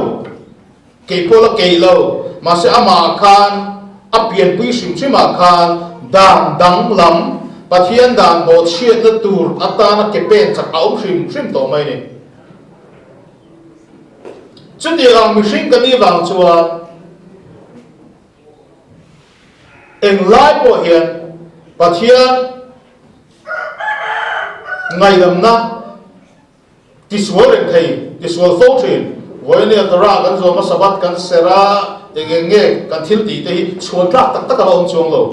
kei pawh la keih lo, mahse amah khan a pianpui hrim hrimah khan dan danglam, Pathian dan bawhchhiatna tur atana ke pen chak a awm hrim hrim tawh mai ni. Chutiang ang mihring ka nih vang chuan englai pawh hian Pathian ngaihdamna, Tisual reng thei, tisual fo thin. Vawinia Torah kan zawm a, Sabbath kan serh a, eng eng nge kan thil tih te hi chhuan tlak tak tak a la awm chuang lo.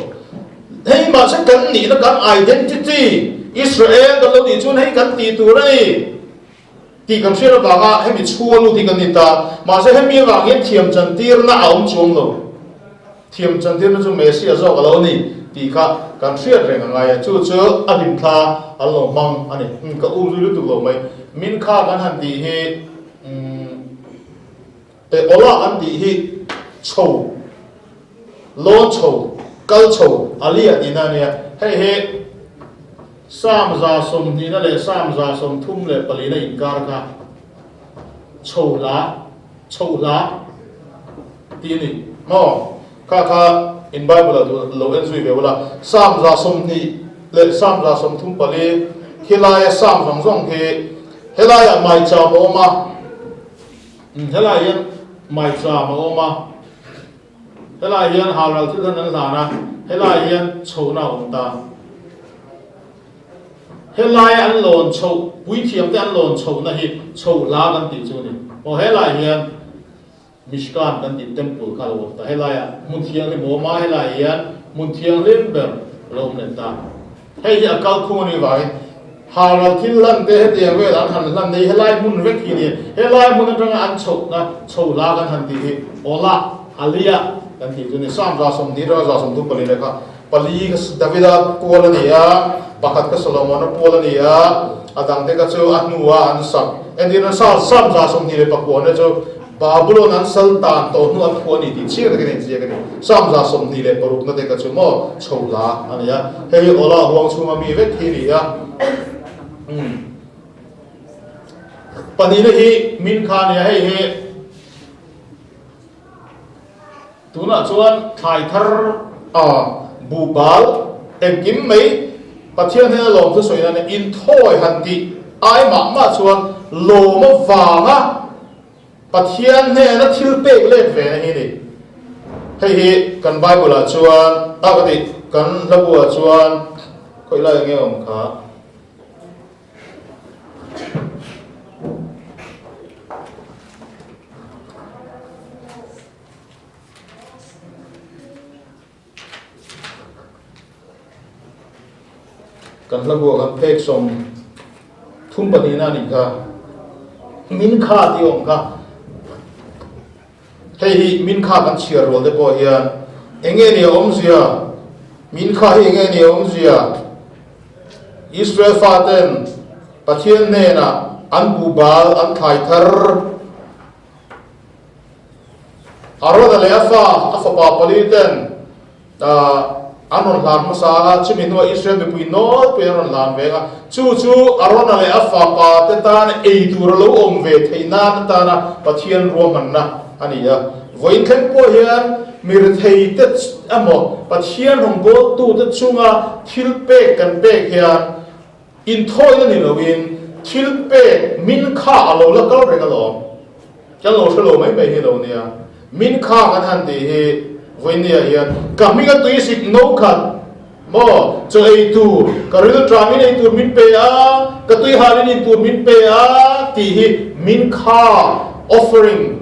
Hei mahse kan nihna kan identity Israel kan lo nih chuan hei kan tih tur a ni tih kan hriat avanga hemi chhunga lut hi kan ni ta. Mahse hemi avang hian thiam chantirna a awm chuang lo. Thiam chantirna chu Messiah zawk a lo ni tih kha kan hriat reng a ngai a, chu chu a hlimthla an lo hmang a ni. Umm ka um zui lutuk lo mai. Min kha kan han tih hi umm e awla kan tih hi chho, lawn chho, kal chho, alia tihna a nia. Hei hi Psalm 120 leh Psalm 134 inkar kha chho hla, chho hla. Tih a ni maw? Kha kha in Bible ah duh lo en zui ve ula, Psalm 120 leh Psalm 134 khilaia Psalm zawng zawng khi helaiah maicham a awm a, helaiah hian maicham a awm a, helaiah hian halral thil khan an hlan a, helaiah hian chhohna a awm ta. Helai an lawn chhoh, puithiam te an lawn chhohna hi chhoh hla kan tih chu a ni. Aw helaiah hian. Mishkan kan tih temple kha a lo awm ta. Helaiah hmun thianghlim a awm a, helaiah hian hmun thianghlim ber a lo awm leh ta. Hei hi a kal khung a nih vangin Haral thil hlan te hetiang vel an han hlan nei helai hmun vek hi a ni. Helai hmun atanga an chhohna chho hla kan han tih hi Olah, Aliyah kan tih chu a ni. Psalm 120 atanga 134 leh kha pali kha Davida pual a ni a, pakhat kha Solomona pual a ni a, a dangte kha chu a hnua an sak. Entirna Psalm 129 na chu Babulon an sal tan tawh hnu an phuah a ni tih chiang takin a inziak a ni. Psalm 126 na te kha chu maw chho hla a ni a, hei hi Ola huang chhunga mi vek hi a ni a. Umm. Pahnihna hi min kha a ni a, hei hi tunah chuan thlai thar a buhbal engkim mai Pathian hian a lawm thusawi nan inthawi han tih ai mah mah chuan lawm avanga Pathian hnena thil pek let ve na hi a ni. Hei hi kan Bible ah chuan, a ka ti, kan hlabu ah chuan khawi lai enge awm kha? Kan hla buah khan phek 32 na anih kha. Min kha tih awm kha. Hei hi min kha kan chhiar rual te pawh hian eng nge ni a awmzia? Min kha hi eng nge ni a awmzia? Israel faten Pathian hnenah an buhbal an thlai thar. Arona leh a fa, a fapa pali ten an rawn hlan hmasa a, chumi hnuah Israel mipui nawlpui an rawn hlan veng a. Chu chu Arona leh a fapa te tan ei tur a lo awm ve theih nan atana Pathian ruahmanna a ni a. Vawiin thleng pawh hian mi rethei te emaw Pathian rawngbawltute chunga thil pek kan pek hian Inthawina ni loin thil pek min kha a lo la kal reng alawm. Kan lo hre lo mai mai hi lo nia. Min kha kan han tih hi vawinia hian ka hminga tuisik no khat maw chaw ei tur, ka rilṭamin ei tur min pe a, ka tuihalin in tur min pe a tih hi min kha offering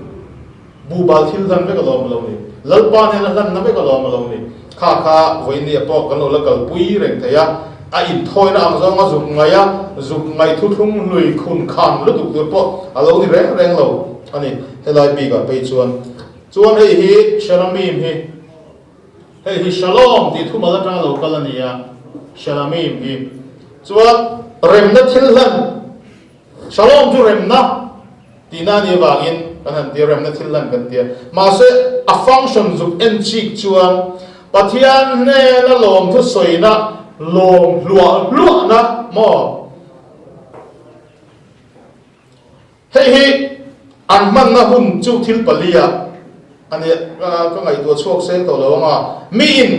buhbal thil hlan vek alawm a lo ni. Lalpa hnena hlanna vek alawm a lo ni. Kha kha vawinia pawh kan lo la kalpui reng thei a, a inthawina ang zawnga zuk ngaih a, zuk ngaih thuthlung hlui khun khan lutuk tur pawh a lo ni reng reng lo a ni. Helai bikah phei chuan chuan hei hi Shalamim hi hei hi Shalom tih thumal atanga lo kal a ni a, Shalamim hi chuan remna thil hlan Shalom chu remna tihna a nih avangin kan han tia remna thil hlan kan tia. Mahse a function zuk en chik chuan Pathian hnena lawmthu sawina lawm hluah hluahna maw? Hei hi an hmanna hun chu thil palia a nia, ka ngaihtuah chhuak seng tawh lo ang a, miin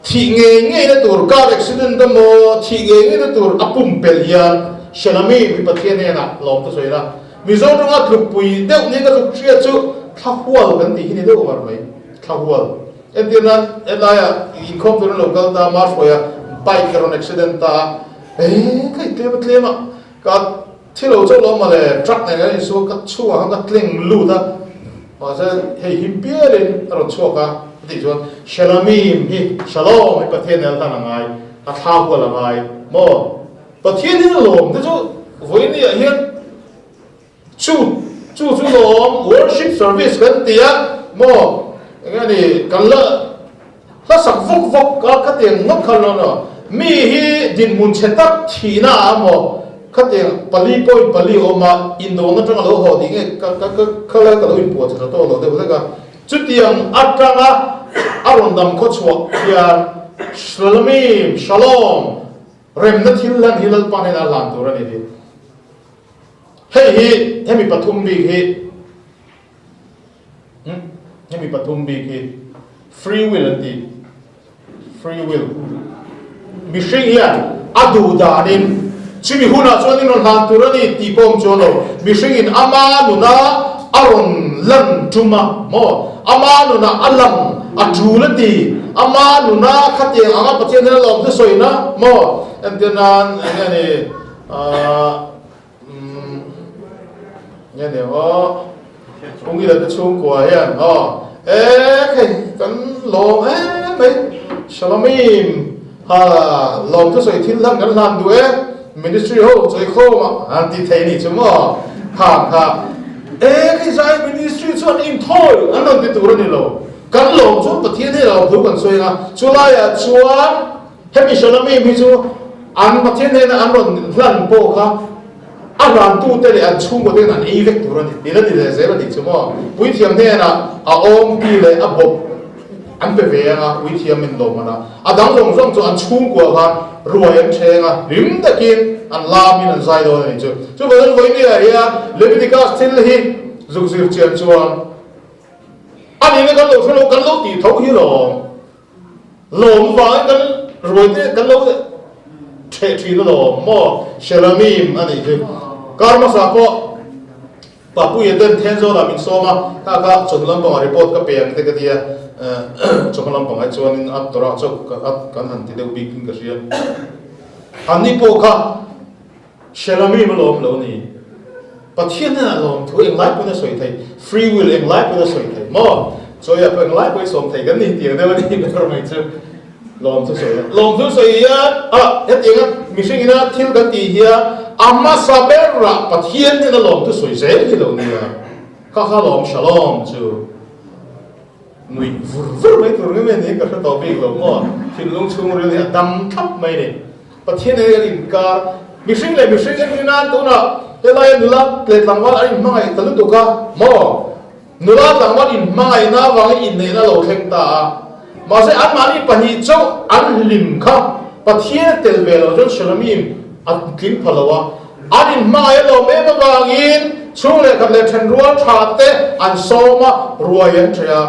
thih ngei ngeina tur car accident emaw thih ngei ngeina tur a pumpelh hian Shalami mi Pathian hnenah lawm ka sawi a, Mizo tawnga tlukpui deuh nia ka tluk hriat chu thlahual kan tih hi ni deuh mar mai, thlahual. Entir nan helaiah inkhawm turin lo kal ta, Mahruaia bike a rawn accident ta a, ee ka intlem a tlem a, ka Thi lo chauh lo mawle, truck nen kan insuak ka chhungah khan ka tleng lut a, mahse hei him pialin a rawn chhuak a, a tih chuan Shalamim hi Shalom hi Pathian nen a hlan a ngai, a thla hual a ngai maw? Pathian hi lawm te chu vawinia hian chu chu chu lawm worship service kan ti a maw? Enge ni kan la Hlasak vawk vawk a khatiang ngawt kha lo no. Mi hi dinhmun chhe tak thihna ah emaw khatiang pali point pali awm a indawhna atanga lo haw tih nge ka ka ka khalai ka lo inpuah chhe tha tawk lo deuh hlek a. Chutiang atanga a rawn dam khaw chhuah hian Shalomim, Shalom, remna thil hlan hi Lalpa hnenah a hlan tur a ni tih. Hei hi hemi pathum bik hi. Hemi pathum bik hi free will an ti. Free will. Mihring hian a duh danin chumi hunah chuan in rawn hlan tur a ni tih pawh awm chuan lo. Mihringin ama nuna a rawn lan tum a maw? Ama nuna a lang a tul a ti. Ama nuna khatiang anga Pathian hian a lawm chu sawina maw? Entir nan eng nge ni ahh. Umm nge ni aw Pungila te chhungkua hian aw e khei kan lawm em mai Shalomim ha lawm thusawi thil hlan kan hlan duh e ministry ho chawikhawm ah an ti thei ni chu maw kha kha e khei zai ministry chuan inthawi an rawn ti tur a ni lo kan lawm chuan Pathian hi lawm thu kan sawi ang a chulaiah chuan Hemi Shalomim hi chu an Pathian hnena an rawn hlan pawh kha a hlantute leh an chhungkaw ten an ei vek tur a ni. Ti la ti leh zel a nih chu maw? Puithiam hnenah a awmpi leh a bawp an pe ve ang a, puithiam in lawm an a. A dang zawng zawng chu an chhungkua khan ruai an ṭheng a, hlim takin an lamin an zai dawn a nih chu. Chuvangin vawinia hian Leviticus thil hi zuk zir chian chuan a nihna kan lo hre lo, kan lo tih tho hi lawm. Lawm vangin kan ruai te kan lo ṭheh ṭhin alawm maw? Shelamim a nih hi. Kar hmasa pawh Papuia ten Thenzawlah min sawm a, kha kha chawhnu lampangah report ka pe ang te ka ti a, chawhma lampangah hi chuanin a Torah chauh kan han ti deuh bik in ka hria. Anni pawh kha Shelamim alawm lo ni. Pathian hnenah lawm thu englai pawhin a sawi thei, free will englai pawhin a sawi thei maw? Chawiah pawh englai pawhin sawm thei kan ni tiang deuh a ni ber mai chu lawm thu sawi a. Lawm thu sawi hian ah hetianga mihring ina thil kan tih hian a hmasa berah Pathian hnena lawm thu sawi zel hi lo nia. Kha kha lawm shalom chu nuih vur vur mai tur ngei mai a ni ka hre tawh bik lo maw? Thinlung chhungril hi a dam thlap mai ni. Pathian nen an inkar. Mihring leh mihring entir nan tunah helaia nula leh tlangval an inhmangaih ta lutuk a maw? Nula tlangval inhmangaihna avangin inneihna a lo thleng ta a. Mahse anmahni pahnih chauh an hlim kha Pathian a tel ve loh chuan Shalomim a tling pha lo a. An inhmangaih a lawm em avangin chhung leh khat leh thenrual tha te an sawm a, ruai an ṭheh a.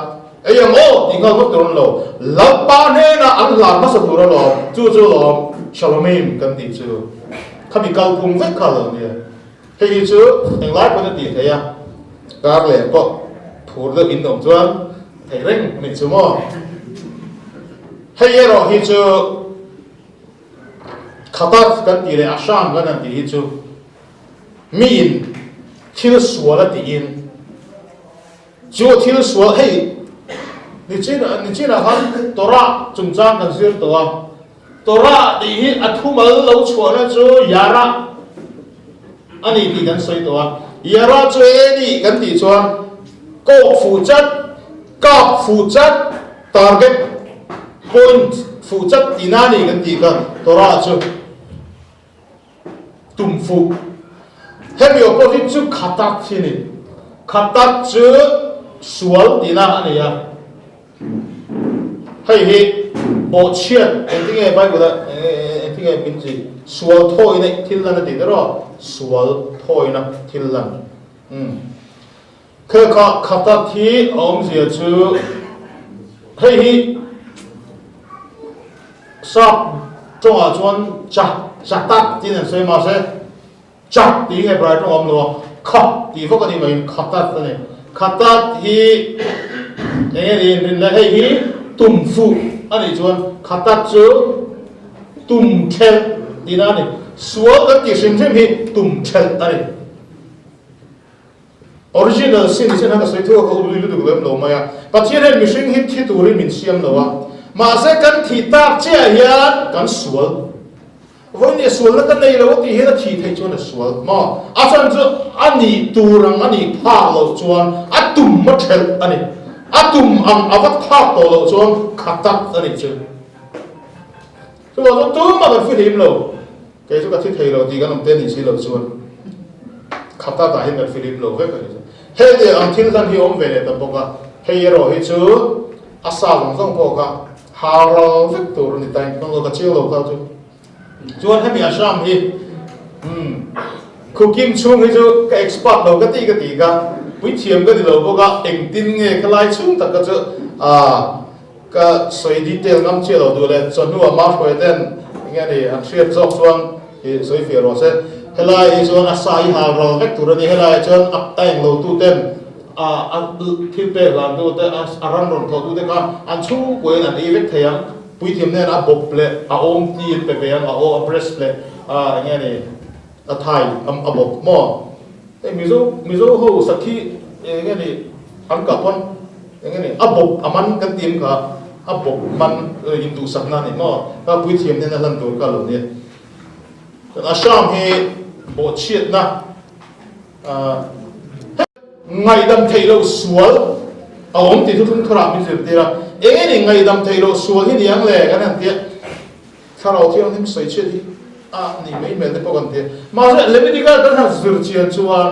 Ei ang aw tih nghal vak tur an lo. Lalpa hnenah an hlan hmasa tur alawm, chu chu alawm Shalomim kan tih chu. Khami kalphung vek kha lo nia. Hei hi chu englai pawhin a tih theih a, kar leh pawh. Phur deuh in awm chuan thei reng a nih chu maw? Hei erawh hi chu Khatat kan tih leh Asham kan han tih hi chu miin thil sual a tiin chu a thil sual hei nichin nichinah khan Torah chungchang kan zir tawh a, Torah tih hi a thumal lo chhuahna chu Yarah a ni tih kan sawi tawh a. Yarah chu e ni kan tih chuan kawk fuh chat, kap fuh chat, target point fuh chat tihna a ni kan tih kha Torah chu tum fuh. Hemi opposite chu Khatat hi a ni. Khatat chu sual tihna a ni a. Hei hi bawhchhiat engtinge Bible ah engtinge min chi sual thawina thil lan a tih der aw sual thawina thil lan umm khe kha khatat hi a awmzia chu hei hi sap tawngah chuan cha chatat tiin an sawi mahse Chak tih hi Hebrai tawng a awm lo a, kha tih vak a nih maiin khatat a ni. Khatat hi eng nge niin rin le? Hei hi tum fuh a nih chuan khatat chu tum thelh tihna a ni. Sual kan tih hrim hrim hi tum thelh a ni. Original sin sin han ka sawi thu a, ka um lui lutuk lem lo mai a. Pathian hian mihring hi thi turin min siam lo a, mahse kan thih tak chiah hian kan sual. Vawiin sualna ka nei lo a tih hian a thih theih chuan a sual maw? A chhan chu a nih tur ang a nih phak loh chuan a tum a thelh a ni. A tum ang a va phak tawh loh chuan kha tak a nih chu. Chuvang chuan tumah kan fihlim lo. Kei chu ka thi thei lo tih kan awm te nih si loh chuan kha takah hian kan fihlim lo vek a nih chu. Hei leh ang thil hlan hi a awm ve leh ta bawk a, hei erawh hi chu a sa zawng zawng pawh kha Hau ro vek tur a ni ta in ka chiang lo kha chu. Chuan hemi Ashram hi umm cooking chhung hi chu ka expert lo ka ti ka ti ka puithiam ka ni lo bawk a engtin nge ka lai chhung tak ka chu ah ka sawi detail ngam chiah lo duh leh chawhnu ah mahruai ten enge ni an hriat zawk chuan i sawi fiah rawh se. Helai hi chuan a sa i hal ral vek tur a ni helai ah chuan a eng lo tu ten A a thil pek dan tu te, a ran rawn thawh tu te khan an chhungkuain an ei vek thei ang. Puithiam nen a bawp leh a awm ti an pe ve ang, a aw a breast leh a eng nge ni a thai a bawp maw? Hei Mizo Mizo ho sakhi eng nge ni an kah pawn eng nge ni a bawp a man kan ti ang kha a bawp man induhsakna a ni maw? Kha puithiam nen a hlan tur kha a lo nia. Chuan Ashram hi bawhchhiatna Ngaihdam theih loh sual a awm tih thuthlung thurah min zirtir a, eng nge ni ngaihdam theih loh sual hi ni ang le kan han tia, Thlarau Thianghlim sawi chhiat hi a nih mai hmel te pawh kan tia. Mahse Leviticus kan han zir chian chuan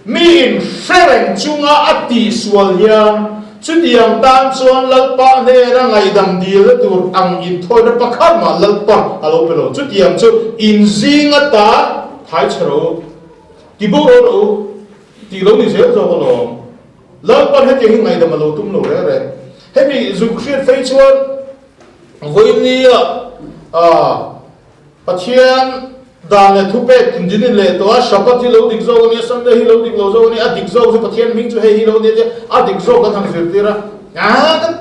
miin hre reng chunga a tihsual hian chutiang tan chuan Lalpa hnena ngaihdam dilna tur ang inthawina pakhat mah Lalpa a lo pe lo. Chutiang chu inzing ata Thai chhe ro u, ti bo ro ro u, tih lo ni zel zawk alawm. Lalpan hetiang hi ngaihdam a lo tum lo reng reng. Hemi zuk hriat phei chuan vawinia Pathian dan leh thupek din in leh tawh a, Shabbat hi lo dik zawk a nia, Sunday hi lo dik lo zawk a nia, a dik zawk chu Pathian hming chu hei hi lo nia tia a dik zawk kan han zirtir a, kan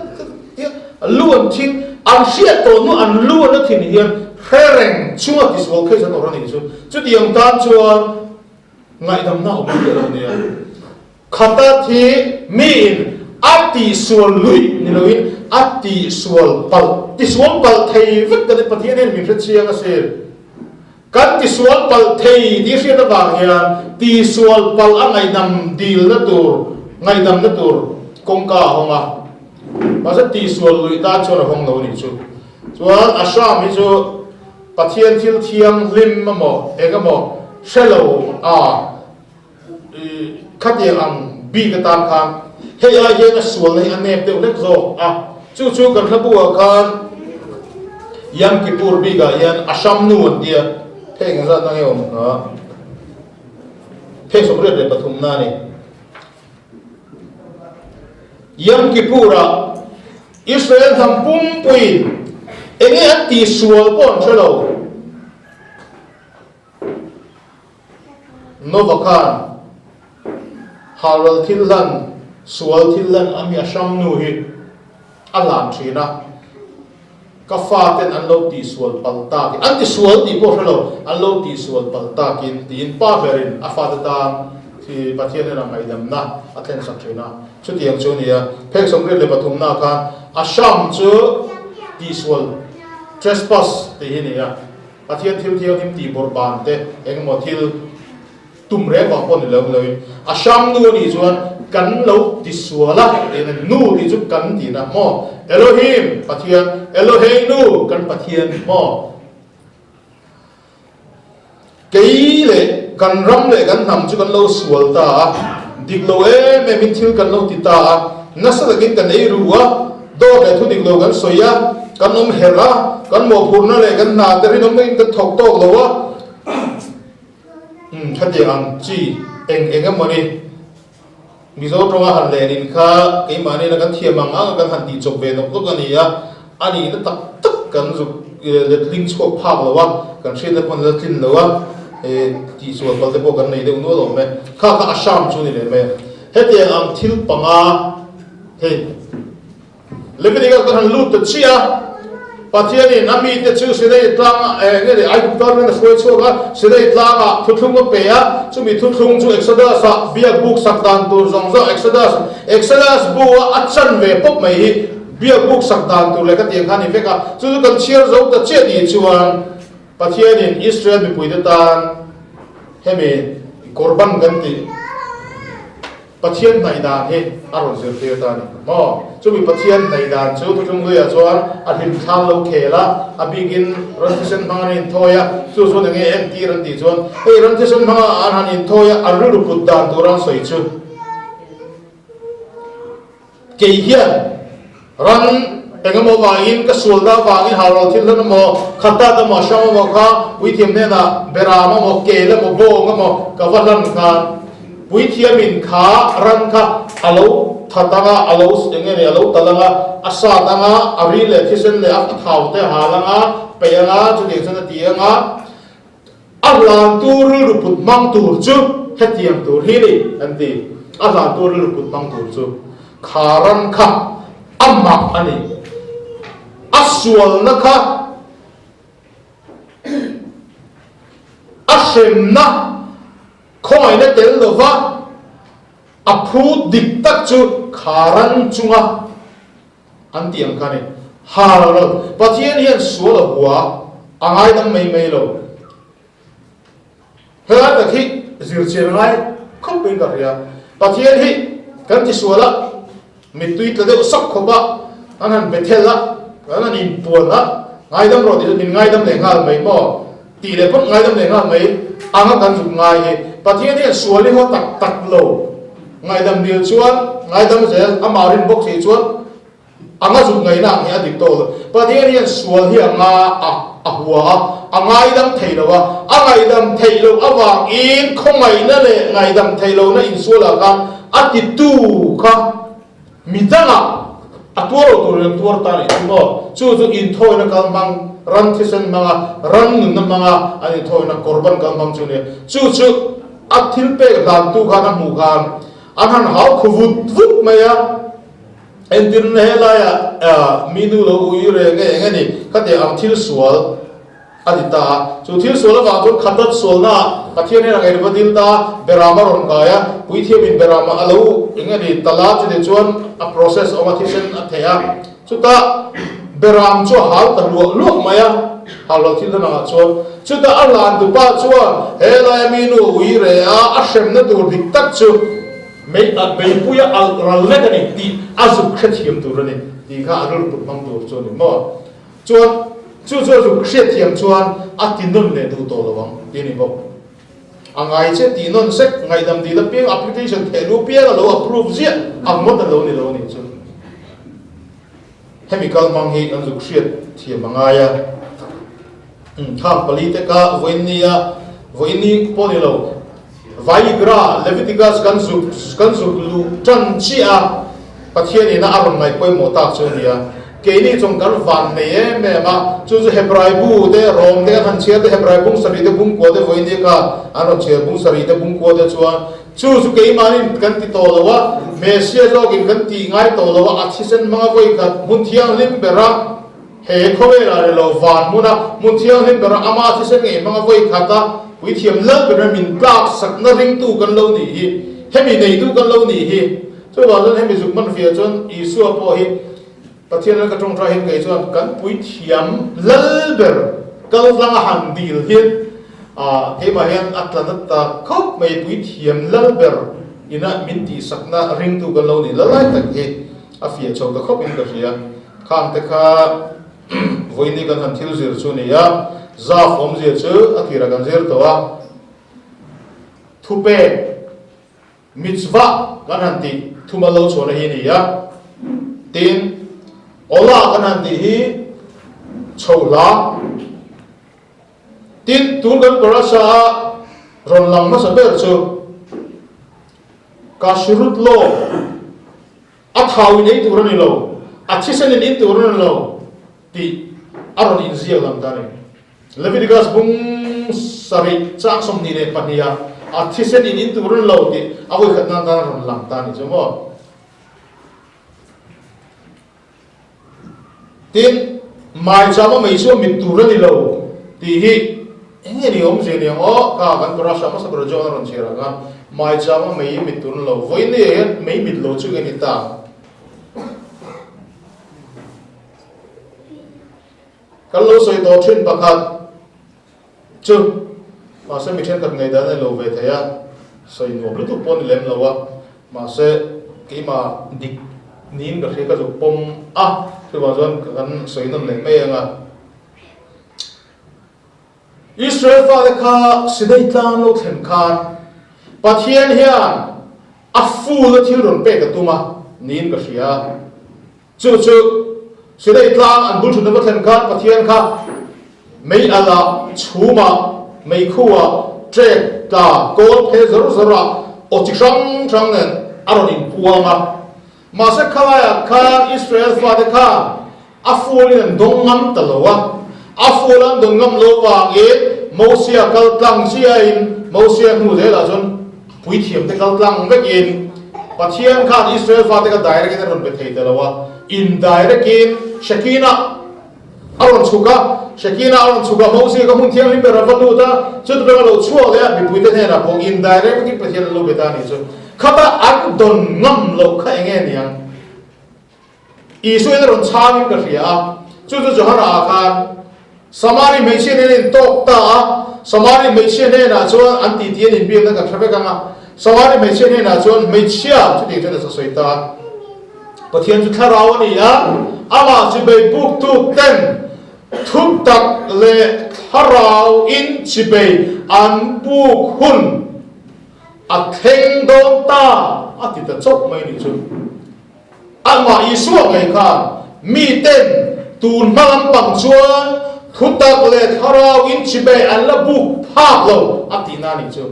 tia lu an thin, an hriat tawh hnu an lu an la thin hian hre reng chunga tisual case an awrh a nih chu. Chutiang tan chuan ngaihdamna awm miah lo nia. Khata thi miin a tihsual luih ni loin a tihsual palh, tisual palh thei vek kan ni Pathian hian min hre chiang a sir. Kan tisual palh thei tih hriat avang hian tisual palh a ngaihdam dilna tur, ngaihdamna tur kawngka a hawng a. Mahse tihsual luih tan chuan a hawng lo a nih chu. Chuan Ashram hi chu Pathian thil thianghlim emaw eng emaw hre lo a khatiang ang bik atan khan hei ai hian a sualna hi a nep deuh hlek zawk a, chu chu kan hlabu ah khan Yam Kippur bik ah hian a hram nu an tia phei eng zat na nge awm kha phei 83 na a ni. Yom Kippur ah Israel hnam pumpuiin eng nge an tihsual pawh an hre lo. Nova khan Halral thil hlan, sual thil hlan a mi a hrang nu hi a hlan thin a, ka faten an lo tihsual palh takin, an tisual tih pawh hre lo, an lo tihsual palh takin tiin pa berin a fate tan khi Pathian hnenah ngaihdamna a thlensak thin a, chutiang chu a ni a. Phek 73 na khan a hrang chu tihsual, trespass, tih hi a ni a, Pathian thil thianghlim tihbawrh ban te engemaw thil, Tum reng vang pawh ni lo loin a hrang nu a nih chuan kan lo ti sual a tiin a nu tih chu kan tihna maw? Elohim, Pathian, Eloheinu, kan Pathian maw? Kei leh kan ram leh kan hnam chu kan lo sual ta a, dik lo em em in thil kan lo ti ta a, nasa takin kan ei ru a, dawt leh thu dik lo kan sawi a, kan awm herh a, kan mawhphurhna leh kan hna te rinawm takin kan thawk tawk lo a. Umm khatiang ang chi eng eng emaw ni Mizo tawnga han lenin kha keimahni na kan thiam ang ang a kan han tih chawp ve nawk nawk a ni a, a nihna tak tak kan zuk letling chhuak phak lo a, kan hriatna pawh la tlin lo a, tihsual pal te pawh kan nei deuh nual awm e. Kha kha a hram chu ni leh mai a. Hetiang ang thil panga hei. Leviticus kan han lut ta chiah a, Pathianin a mite chu Sinai tlangah eh nge ni Aigupta ram in a hruai chhuak a, Sinai tlangah thuthlung a pe a, chumi thuthlung chu Exodus-ah biak buk sak dan tur zawng zawng Exodus Exodus bu a a chan ve pawp mai hi biak buk sak dan tur leh ka tiang kha a ni vek a, chu chu kan chhiar zo ta chiah tih chuan Pathianin Israel mipuite tan hemi Korban kan tih Pathian hnaih dan hi a rawn zirtir ta a ni maw? Chumi Pathian hnaih dan chu Thuthlung Hluiah chuan a hlim thlang lo khel a, a bikin ran thisen hmang an inthawi a, chu chuan enge entir an tih chuan hei ran thisen hmanga an han inthawi a, an rilru put dan tur an sawi chu Kei hian ran engemaw vangin ka sualna vangin haulo thil hlan emaw, khatat emaw, hrang emaw kha puithiam hnenah beram emaw, kel emaw, bawng emaw ka va hlan khan puithiamin kha ran kha a lo that anga, a lo eng nge ni, a lo tal anga, a sat anga, a ri leh thisen leh a thau te a hal anga, peih anga, chutiang chuan a ti anga. A hlantu rilru put hmang tur chu hetiang tur hi ni an ti. A hlantu rilru put hmang tur chu kha ram kha a mak a ni. A sualna kha a hremna khawngaihna tel lova a phu dik tak chu kha ran chunga An tih ang kha a ni. Ha lo lo. Pathian hian sual a hua, a ngaidam mai mai lo. Helai tak hi zirchian ngai khawp in ka hria. Pathian hi kan ti sual a, mittui tla deuh sawk khawp a, an han bethel a, kan han inpuan a, ngaidam rawh tih chu min ngaidam leh nghal mai maw? Tih leh phawt ngaidam leh nghal mai anga kan zuk ngai hi. Pathian hian sual hi haw tak tak lo. Ngaihdam dil chuan ngaidam zel, amah rin bawk si chuan anga zuk ngaihna ang hi a dik tawh lo. Pathian hian sual hi a nga a, a hua a, a ngaidam thei lo a, a ngaihdam theih loh avangin khawngaihna leh ngaihdam theih lohna insualah khan a titu kha mi dangah a tuar lo tur in tuar ta nih chu maw? Chu chu inthawina kal hmang, ran thisen hmanga, ran nunna hmanga an inthawina korban kal hmang chu a ni a. Chu chu A thil pek hlantu khan a hmuh khan an han hau khu vut vut mai a, entirna helaiah mi nu lo ui reng nge eng a ni khatiang ang thil sual a ti ta a, chu thil sual avang chuan khatat sualnaah Pathian hian a ngaihna va dil ta a, Beram a rawn kai a, puithiamin Beram a lo eng a ni tal a, chutih chuan a process awm a thisen a theh a, Chutah Beram chu a hal ta luah luah mai a, hal lo thil hlan angah chuan. Chutah a hlan tupa chuan he laia mi nu ui re a, a hremna tur dik tak chu mei a beipui a alh ral lek a ni tih a zuk hrethiam tur a ni tih kha a rilru put hmang tur chu a ni maw? Chuan chu chu a zuk hriatthiam chuan a ti nawn leh duh tawh lo ang tih a ni bawk. A ngai che tih nawn sek, ngaihdam dil apiang application theh lu piang a lo approve ziah ang ngawt a lo ni lo a nih chu. Hemi kal hmang hi kan zuk hriat thiam a ngai a. Khang pali te kha vawiin ni a, vawiin ni pawh ni lo, Vayikra, Leviticus kan zuk kan zuk luh tan chiah a, Pathian ina a rawn ngaih pawimawh tak chu a ni a. Keini chuan kan van nei em em a, chu chu Hebrai bu te, Rom te kan han chhiar te, Hebrai bung sarih te bung kua te vawiin ni kha an rawn chhiar bung sarih te bung kua te chuan. Chu chu keimahnin kan ti tawh lo a, Messiah zawkin kan tih ngai tawh lo a, a thisen hmanga vawikhat hmun thianghlim bera he khawvelah leh lo van hmuna hmun thianghlim bera ama thisen ngei hmanga vawikhat a puithiam lal bera min tlak sakna ringtu kan lo nih hi, hemi neitu kan lo nih hi. Chuvang chuan hemi zuk hman fiah chuan Isua pawh hi Pathian lal ka tawngtai hian kei chuan kan puithiam lal ber kal tlanga han dil hian keimah hian a tla na ta khawp mai puithiam lal ber ina min tihsakna ringtu kan lo nih la lai tak hi a fiah chho ta khawp in ka hria. Khang te kha vawiini kan han thil zir chu a ni a, zaf awmzia chu a tirah kan zir tawh a, thupek, Mitzvah kan han tih thumal lo chhuahna hi a ni a, tin, Olah kan han tih hi chhohla, tin, tun kan parasha a rawn lang hmasa ber chu Kashrut law, a thau in ei tur a ni lo, a thisen in in tur a ni lo tih a rawn inziak lang ta a ni. Leviticus bung sarih chang 22 ah a thisen in in tur an lo tih a vawikhat nan tan a rawn lang ta a ni chu maw. Tin, maicham a mei chu a mit tur a ni lo tih hi eng nge ni awmzia ni ang aw, kha kan parasha hmasa ber John a rawn chhiar ang a, maicham a mei mit tur an lo, vawiin ni ah hian mei mit lo chu nge ni ta ang. Kan lo sawi tawh thin pakhat chu mahse mi thenkhat ngaihdan a ni lo ve thei a, sawi nuam lutuk pawh a ni lem lo a, mahse keimah dik niin ka hria ka zuk pawm a, chuvang chuan kan sawi nawn leh mai ang a. Israel fate kha Sinai tlang lo thlen khan Pathian hian a full a thil rawn pek a tum a niin ka hria. Chu chu Sinai tlang an bul thutna va thlen khan Pathian kha mei alh ah, chhum ah, meikhu ah, trek tla, kawl phe zawr zawr ah, aw chi hrang hrang nen a rawn inpuang a. Mahse khalai ah khan Israel fate khan a full in an dawng ngam ta lo a. A full an dawn ngam lo vangin Mosia kal tlang chiahin Mosia hnu zelah chuan Puithiam te kal tlang vekin Pathian khan Israel fate kha direct in a rawn be thei ta lo a, indirect in Shekinah a rawn chhuk a, Shekinah a rawn chhuk a, Moses kha hmun thianghlim ber a va lut a, chuti bera lo chhuak leh a mipui te hnenah pawh indirect vekin Pathian a lo be ta a nih chu. Khata an dawn ngam loh kha enge niang? Isua in a rawn chhangin ka hria a, chu chu Johana ah khan Samari hmeichhia nen a intawk ta a, Samari hmeichhia hnenah chuan an titi an inbiakna kan hre vek ang a, Samari hmeichhia hnenah chuan hmeichhia chutiang chuan a sawi ta a, Pathian chu thlarau a ni a, amah chibei buktu ten thutak leh thlarau in chibei an buk hun a thleng dawn ta a ti ta chauh mai nih chu. Amah Isua ngei khan miten tun hma lampang chuan thutak leh thlarau in chibai an la buk phak lo a tihna nih chu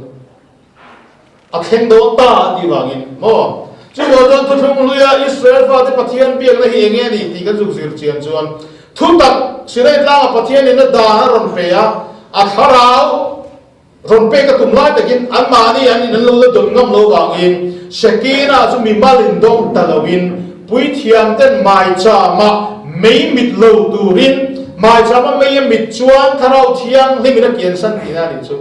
a thleng dawn ta a tih vangin maw? Chuvang chuan thuthlung hluia Israel fate Pathian biakna hi enge a nih tih kan zuk zir chian chuan thutak Sinai tlanga Pathianin a dan a rawn pe a, a thlarau Rawn pek a tum lai takin anmahni an in an lo la dawn ngam lo vangin Shekinah chu mimal in dawng ta loin puithiam ten maichama mei mit lo turin maichama mei a mit chuan Thlarau Thianghlim in a kiansan tihna a nih chu.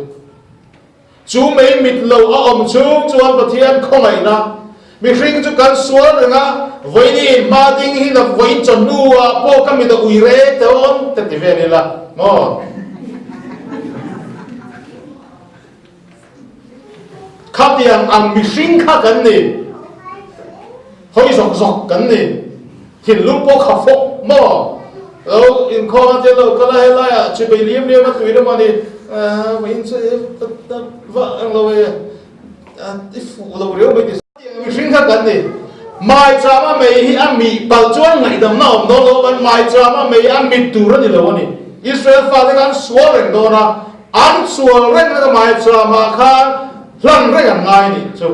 Chu mei mit lo a awm chung chuan Pathian khawngaihna mihring chu kan sual reng a, vawiin hma ding hi na vawiin chawhnu ah pawh ka mit a ui reng te awm te ti vel ila maw? Khatiang ang mihring kha kan ni, hawi zawk zawk kan ni, thinlung pawh kha fawk maw? Lo inkhawm a tia lo kal a helai ah chibei liam liam a tui ram a ni, vawiin chu va ang lo e, i fuh lo riau mai ti. Tiang mihring kha kan ni. Maichama mei hi a mih palh chuan ngaihdamna a awm dawn lo kan maichama mei a mit tur a ni lo a ni. Israel fate kha an sual reng dawn a, an sual reng reng a maichama khan hlan reng an ngai a nih chu.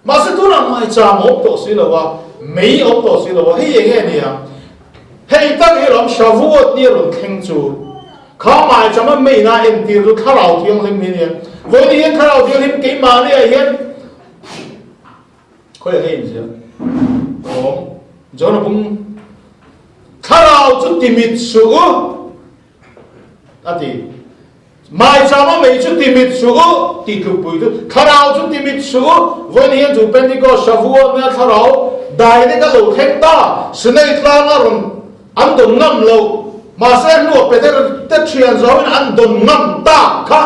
Mahse tunah maicham a awm tawh si lo a, mei a awm tawh si lo a, hei eng nge ni ang? Hei tak hi ram Shavuot ni a rawn thleng chu. Kha maichama meina entir chu Thlarau Thianghlim hi a ni a. Vawiin hian Thlarau Thianghlim keimahni ah hian khawiah nge inziah? Awm John-a pum Thlarau chu timit suh u a ti. Maichama mei chu timit suh u tih tlukpui chu Thlarau chu timit suh u. Vawiin hian chu Pentecost Shavuot nia Thlarau daidek a lo thleng ta. Sinai tlanga rawn an dawn ngam lo. Mahse hnuah Peter te thian zawngin an dawn ngam tak kha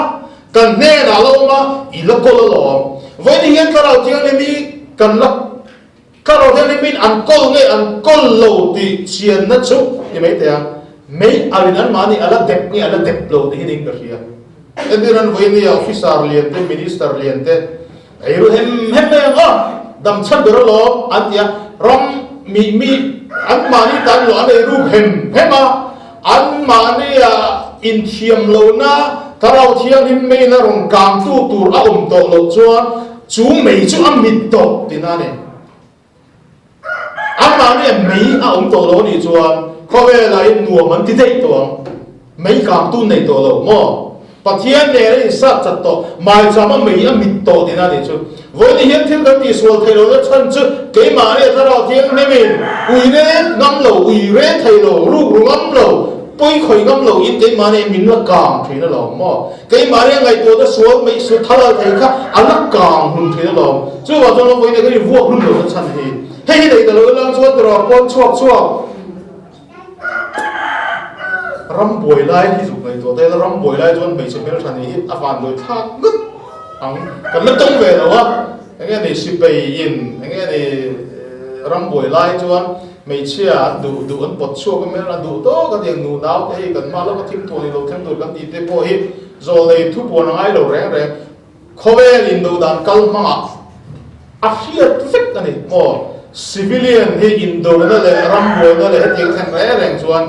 kan hnenah la awm a, i la kawl alawm. Vawiin hian Thlarau Thianghlim hi kan la Thlarau Thianghlimin an kawl nge an kawl lo tih chianna chu ti mai thei a, mei alin anmahni a la dep nge a la dep lo tih hi niin ka hria. Entir an vawiin nia officer lian te, minister lian te ei ru hem hem mai ang aw, dam chhan ber alawm an ti a, ram mi mi anmahni tan lo an ei ruk hem hem a, anmahnia inthiam lohna Thlarau Thianghlim meiin a rawn kangtu tur a awm tawh loh chuan Chu mei chu a mit tawh tihna a ni. Anmahni a mei a awm tawh lo a nih chuan khawvelah hian nuam an ti daih tawh ang. Mei kangtu nei tawh lo maw? Pathian nen a insat chat tawh, maichama mei a mit tawh tihna a nih chu. Vawiin hian thil kan tihsual theih lohna chhan chu keimahni a Thlarau Thianghlimin ui reng ngam lo, ui reng thei lo, rukru ngam lo, pawi khawih ngam lo in keimahni min la kang thin alawm maw? Keimahni a ngaihtuahna sual mai su thal al thei kha a la kang hlum thin alawm. Chuvang chuan vawiin kan invuak hlum lohna chhan hi. Hei hi nei ta lo ilang chuan tiraw pawn chhuak chhuak ram buai lai hi zuk ngaihtuah ta ila ram buai lai chuan hmeichhe hmeltha nih hi a van dawi thlak ngawt ang. Kan la tawng ve lo a, enge ni sipei in enge ni ram buai lai chuan Hmeichhia an duh duh an pawt chhuak a hmel a duh tawk a tiang nu nau te hei kan hma lawk a thim thuah ni lo thleng tur kan tih te pawh hi zawlnei thupuan a ngai lo reng reng. Khawvel in do dan kal hmangah a hriat vek a ni maw? Civilian hi indona leh rambuaina leh hetiang thleng reng reng chuan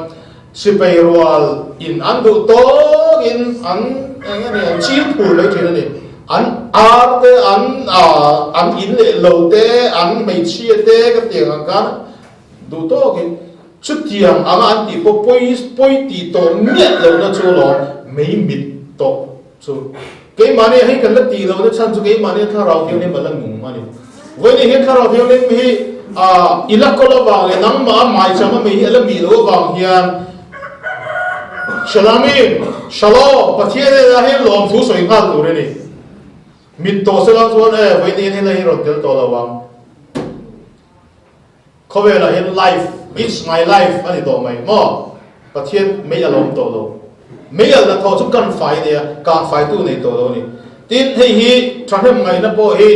sipai rual in an duh tawk in an eng nge ni an chil phur mai thin a ni. An ar te an an in leh lo te an hmeichhia te ka tiang ang khan duh tawk in chutiang anga an tih pawh pawi pawi tih tawh miah lohna chu alawm mei mit tawh chu. Keimahni hei kan la tih lohna chhan chu keimahni thlarau thianghlim a la nung a ni. Vawiin hian thlarau thianghlim hi i la kawl avang leh nangmah a maicham a mei hi a la mih loh avang hian Shalamim, Shalom, Pathian hnenah hian lawmthu sawi nghal tur a ni. Mit tawh sela chuan e, vawiin hian helai hi rawn tel tawh lo ang. Khawvelah hian life, it's my life a ni tawh mai maw? Pathian mei a lawm tawh lo. Mei alh hnathawh chu kan fai a nia, kang faitu nei tawh lo a ni. Tin, hei hi thahnem ngaihna pawh hi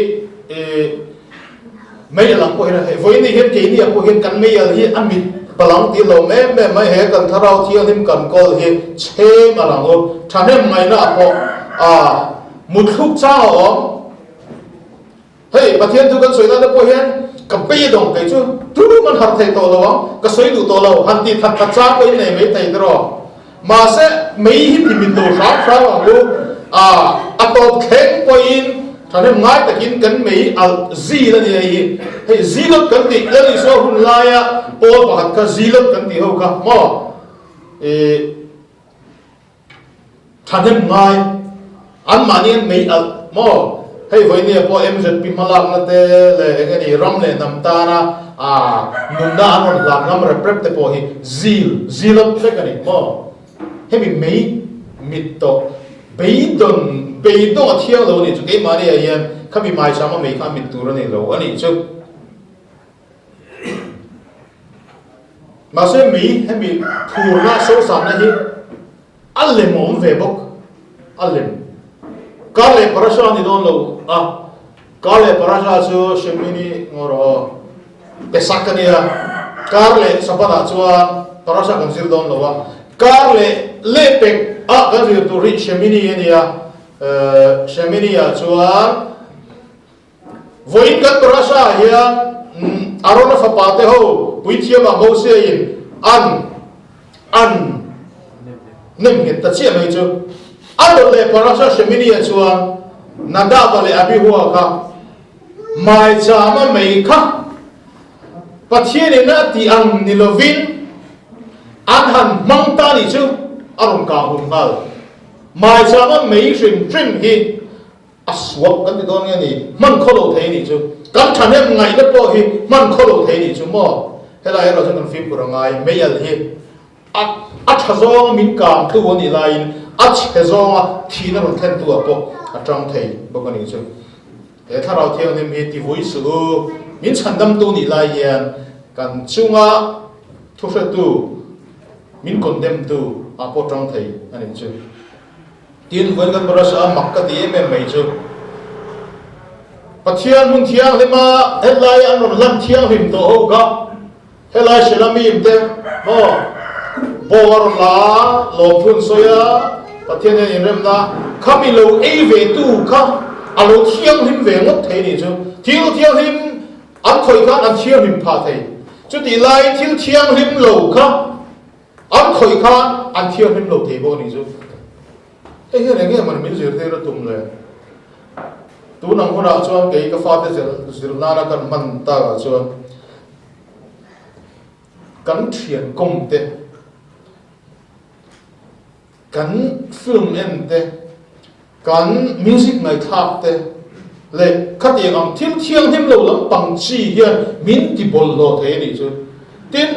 mei alh ang pawh hian a hei. Vawiin hian keini ah pawh hian kan mei alh hi a mit palang tih lo em em mai. He kan thlarau thianghlim kan kawl hi chhem a lang u. Thahnem ngaihna ah pawh muthluk chang a awm. Hei, Pathian thu kan sawi nana pawh hian ka beidawng kei chu tum an harh thei tawh lo ang, ka sawi duh tawh lo, han tih that that chang pawhin nei mai thei tiraw. Mahse, mei hi ti mit lo hram hram ang u, a a tawp thleng pawhin thahnem ngai takin kan mei alh zil a ni hei hi. Hei zilawt kan tih Lal Isua hun laia pawl pakhat kha zilawt kan tih ho kha maw? Ih. Thahnem ngai anmahni an mei alh maw? Hei vawinia pawh MZP hmalakna te leh eng eng ram leh hnam tana nunna an rawn hlan ngam rep rep te pawh hi zil zil up vek a ni maw? Hemi mei mit tawh beidawn beidawng a thiang lo a nih chu keimahni ah hian khami maichama mei kha a mit tur a ni lo a nih chu. Mahse mei hemi phurna sosatna hi a lem a awm ve bawk, a lem. Kar leh parasha a ni dawn lo a, kar leh parasha chu Shemini ngaw rawh aw, Pesach a nia, kar leh Sabbath ah chuan parasha kan zir dawn lo a, kar leh lehpek ah kan zir tur hi Shemini a nia, Shemini ah chuan Vawiin kan parasha ah hian Arona fapa te ho puithiamah Mosia in an an nem nghet ta chiah mai chu. A dawt leh parasha Shemini ah chuan Nadaba leh Abihua kha maichama mei kha Pathian in a tih ang ni lovin an han hmang ta nih chu a rawn kah hun nghal. Maichama mei hrim hrim hi. A suak kan ti dawn nge ni? Hman khaw lo thei nih chu. Kan thahnem ngaihna pawh hi hman khaw lo thei nih chu maw? Helai erawh chuan kan fimkhur a ngai. Meial hi a a tha zawnga min kangtu a nih laiin a chhe zawnga thihna rawn thlentu ah pawh a tang thei bawk a nih chu. He Thlarau Thianghlim hi tivui suh u, min chhandamtu nih lai hian kan chunga thuhretu, min condemntu ah pawh tang thei a nih chu. Tin, vawiin kan brush a mak ka ti em em mai chu Pathian hmun thianghlima helai an rawn lan thianghlim tawh ho kha helai Shelamim te maw bawng a rawn la a, lawmthu an sawi a, Pathian hian inremna kha mi lo ei ve tu kha a lo thianghlim ve ngawt thei nih chu. Thil thianghlim an khawih khan an thianghlim phah thei. Chutih laiin thil thianghlim lo kha An khawih kha an thianghlim lo thei bawk a nih chu. Hei hian eng nge mawni min zirtir a tum le? Tun ang hunah chuan kei ka fate zir nana kan hman takah chuan kan thian kawm te, kan film en te, Kan music ngaihthlak te leh khatiang ang thil thianghlim lo lampang chi hian min ti bawlhhlawh thei a nih chu. Tin,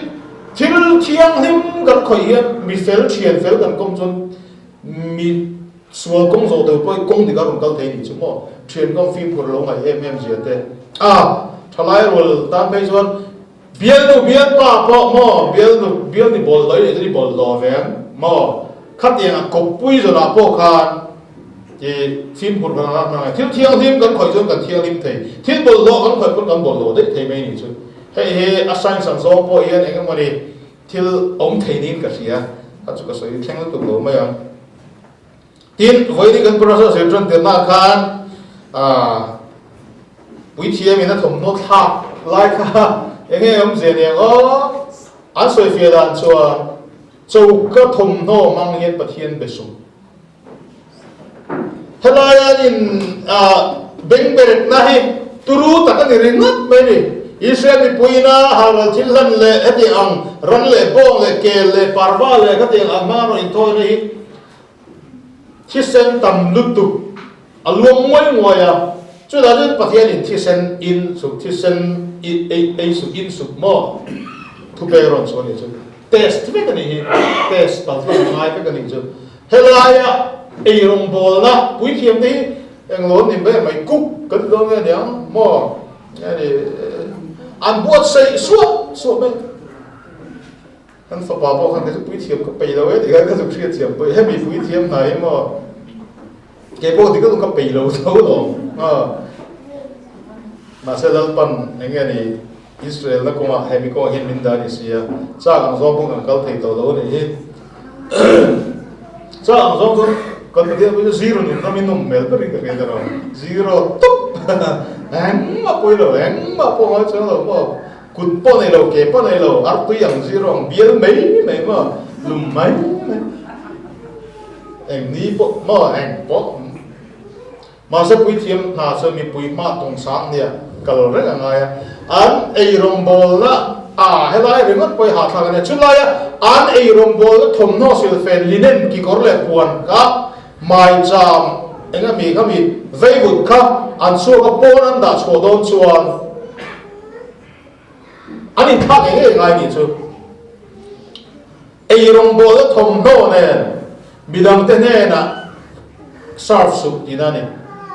thil thianghlim kan khawih hian mi fel thian fel kan kawm chuan mi sual kawng zawh deuh pawhin kawng dik a rawn kal thei a nih chu maw. Thian kawng fimkhur lo ngaih em em zia te. A, thalai rual tan phei chuan bialnu bialpa pawh maw bialnu bialni bawlhhlawh i neih chuan i bawlhhlawh ve ang maw. Khatiang a kawppui zawnah pawh khan i fimkhur kan rak nang e. Thil thianghlim kan khawih chuan kan thianghlim thei. Thil bawlhhlawh kan khawih pawn kan bawlhhlawh daih thei mai nih chu. Hei hi a science ang zawng pawh hian eng emawni thil awm thei niin ka hria. Kha chu ka sawi thleng lutuk lo mai ang. Tin, vawiin kan Purasa zir tan tirnaah khan puithiamin a thawmhnaw thlak lai kha eng nge awmzia ni ang aw? An sawifiah dan chuan Choka thawmhnaw hmang hian Pathian be suh. Helaia in bengberetna hi turu tak a ni ringawt mai ni. Israel mipuina halral thil hlan leh heti ang ran leh bawng leh kel leh parva leh khatiang ang hmanga rawn inthawina hi thisen tam lutuk a luang nguai nguai a. Chutah chuan Pathianin thisen in suh, thisen ei suh, in suh maw? Thupek rawn chhuah a nih chu. Test vek a nih hi, test palh hlawm a ngai vek a nih chu. Helaia eirawngbawlna puithiam te hi englo an ni mai mai, cook kan ti dawn nge aniang maw? Nge ni an buatsaih suah suah mai. Kan fapa pawh khan kei chu puithiam ka peih lo e tih khan ka zuk hriatthiam pawh hemi puithiam hna hi maw kei pawh dik lutuk ka peih lo tho lawm. Mahse Lalpan eng nge ni Israel na kawngah hemi kawngah hian min dah a ni si a, chak ang zawng pawh kan kal thei tawh lo a nih hi. Chak ang zawng chuan kan Pathian pawh chu zero nun ram in awm hmel berin ka hria ta lo. Zero tawp! Engmah pawi lo, engmah pawh ngai chuang lo maw? Kut pawh nei lo, ke pawh nei lo, artui ang zero ang bial mai mai maw? Lum mai mai. Eng ni pawh maw? Eng pawh. Mahse puithiam hna chu mipui hma tawng sang nia kal reng a ngai a, an eirawngbawlna a helai ringawt pawh i hahthlak a nia. Chulaia an eirawngbawlna thawmhnaw silfen linen kikawr leh puan kha maicham eng ami kha mi veivut kha an chhuak a pawn an dah chhuah dawn chuan an inthlak eng eng ngai nih chu. Eirawngbawlna thawmhnaw nen midangte hnenah serve suh tihna a ni.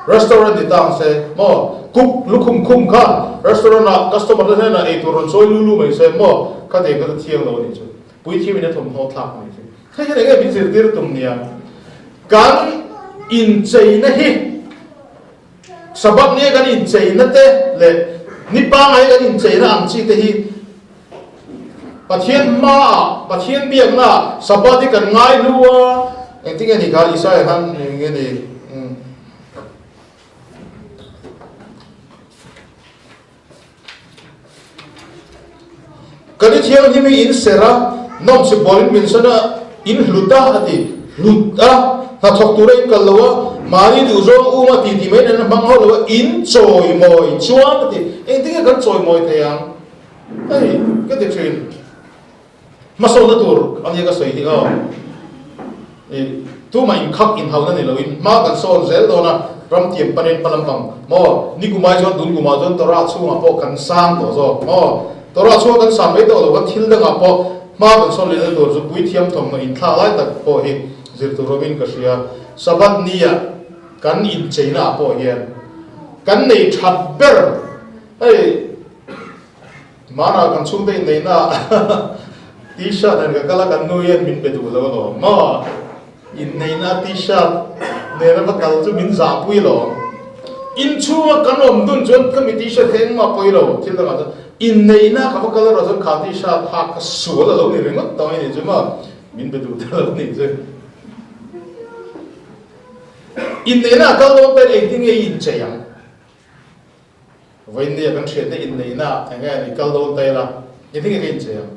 Restaurant ni ta ang se maw, cook lukhum khum kha restaurant ah customer te hnenah eitur rawn chawi lu lu mai se maw, kha tiang kha chu thiang lo a nih chu. Puithiam in a thawmhnaw thlak a nih chu. Hei hian enge min zirtir tum nia? Kan incheina hi Sabbath nia kan incheina te leh ni pangngai kan incheina ang chi te hi Pathian hmaah, Pathian biaknaah Sabbath hi kan ngai hlu a, engtin nge ni kha Isaiah khan eng nge ni Kan i thianghlim hi in ser a, nawmsip bawlin min sawn a, in hlut a a ti. Hlut a, hnathawk tura in kal lo a, mahni duhzawng um a ti ti mai nen a hmang ho lo a, in chawimawi chuan a ti. Engtin nge kan chawimawi thei ang? Hei, ka ti thin. Hmasawnna tur a nia ka sawi hi aw. I tumah inkhak inhauna ni loin hma kan sawn zel dawn a. Ram tiam panin hma lampang maw? Nikumai chuan tun kumah chuan Torah chhungah pawh kan sang tawh zawk maw? Torah chhunga kan san mai tawh lo kha thil dangah pawh hma kan sawn lehna tur chu puithiam thawmhnaw inthlak lai tak pawh hi zir tur awmin ka hria. Sabbath nia kan incheina ah pawh hian kan nei that ber hei Hmanah kan chhungte inneihna ah T-shirt nen ka kal a, kan nu hian min pe duh lo alawm maw? Inneihna T-shirt nena va kal chu min zahpui alawm. Inchhunga kan awm dun chuan ka mi T-shirt kha engmah pawi lo, thil dangah chuan inneihna ka va kal erawh chuan kha T-shirt hak kha sual a lo ni ringawt tawh mai ni chu maw? Min pe duh ta lo ni chu. Inneihna a kal dawn ten engtin nge i inchei ang? Vawinia kan hriatna inneihna eng nge ni kal dawn ta ila, engtin nge ka inchei ang?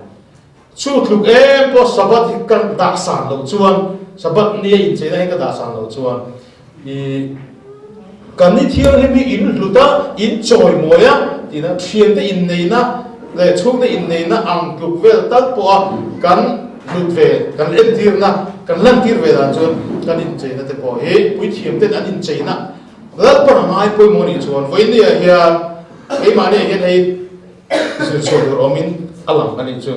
Chu tluk em pawh Sabbath hi ka dah san loh chuan, Sabbath nia incheina hi ka dah san loh chuan, i kan ni thianghlim hi in hlut a, in chawimawi a tihna thiante inneihna leh chhungte inneihna ang tluk vel tal pawha kan hlut ve, kan entirna, kan lantir ve dan chuan kan incheina te pawh hi puithiamten an incheina Lalpan a ngai pawimawh nih chuan vawinia hian keimahni ah hian hei zir chhuah tur awmin a lang a nih chu.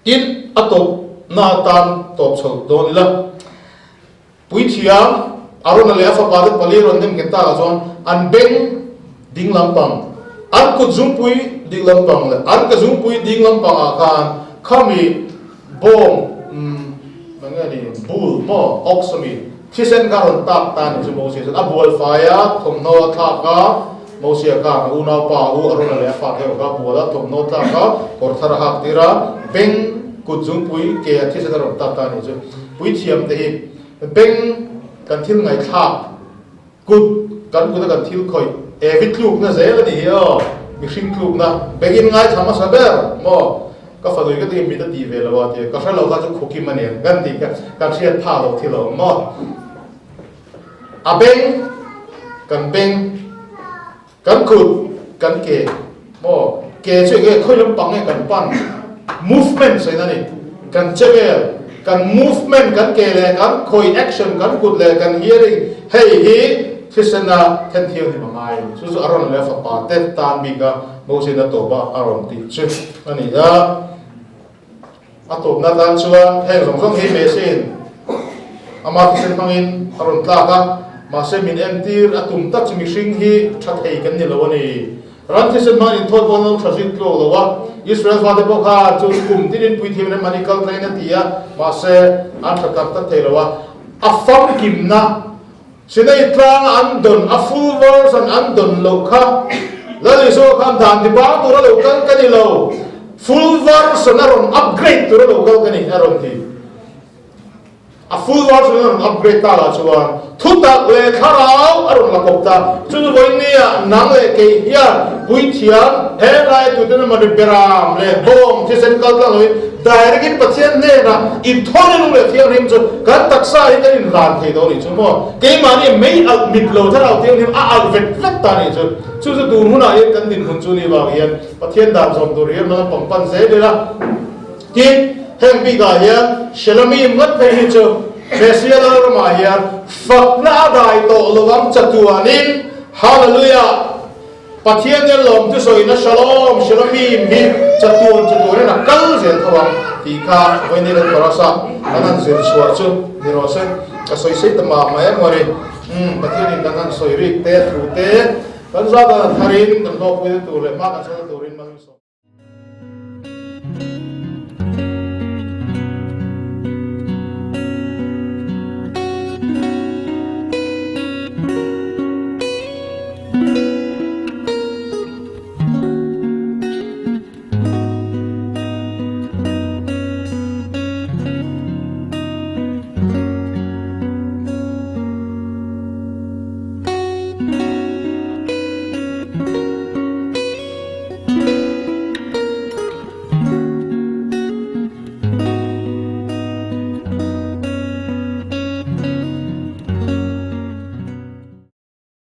Tin, a tawpna atan tawp chho dawn ila. Puithiam Arona leh a fapa te pali rawn nem nghet takah chuan an beng ding lampang, an kut zungpui ding lampang leh an ke zungpui ding lampangah khan khami bawng eng nge ni bull maw ox ami Thisen kha rawn tak ta ni chu Mosia chuan a bual fai a, thawmhnaw a thlak a, Mosia khan a unaupa a u Arona leh a fa theuh kha a bual a, thawmhnaw thlak a, kawr thar a hak tir a, beng kut zungpui ke a thisen a rawn tak ta ni chu puithiam te hi beng kan thil ngaihthlak kut kan kut a kan thil khawih evi tlukna zel a ni hi aw mihring tlukna bengin ngaithla hmasa ber maw Ka fanui ka ti mit a ti ve lo a tia ka hre lo kha chu khukim a nia kan tih kha kan hriat phah lo thil a awm maw? A beng kan beng kan kut kan ke maw ke chu enge khawi lampang nge kan pan movement sawi na ni kan che vel kan movement kan ke leh kan khawi action kan kut leh kan hearing hei hi thisena then thianghlim a ngai chu chu a rawn leh a fapa te tan bik a Moses a tawp a a rawn tih chu a ni a. A tawpna tan chuan heng zawng zawng hi Mesiin ama thisen hmangin a rawn tlak a, mahse min entir a tum tak chu mihring hi tha thei kan ni lo a ni. Ram thisen hmangin inthawt pawh an lo tha zit tluak lo a, Israel fate pawh khan chu kum tinin puithiam in an kal thlengin a ti a, mahse an tha tak tak thei lo a. A famkimna Sinai tlang an dawn a full version an dawn loh kha Lal Isua khan dan ti bang tur a lo kal ka ni lo, full version a rawn upgrade tur a lo kal ka ni a rawn ti. A full version a rawn upgrade ta lah chuan thutak leh thlarau a rawn la kawp ta. Chu chu vawinia nang leh kei hian puithiam he lai tuten emaw ni beram leh bawng thisen kal tlang loin Direct in Pathian hnenah inthawina lung leh thianghlim chu kan taksa hi kan inhlan thei dawn nih chu maw? Keimahni mei alh mit lo thlarau thianghlim a alh vet vet ta nih chu. Chu chu tun hunah hian kan dinhmun chu ni vang hian Pathian dan zawm tur hian hma lampang pan zel ila. Tin, heng bikah hian Shelomim ngat phei hi chu Messiah Lalramah hian fakna a dai tawh lo ang chatuanin Hallelujah! Pathian nen lawm chu sawina Shalom, Shalomim hi chatuan chatuanin a kal zel tho ang tih kha vawiin kan parasa kan han zir chhuah chu ni rawh se. Ka sawi sei ta mah mah em awri. Umm Pathianin kan han sawi rik te thu te kan zat a tharin kan hlawkpui te tur leh hma kan sawi te tur.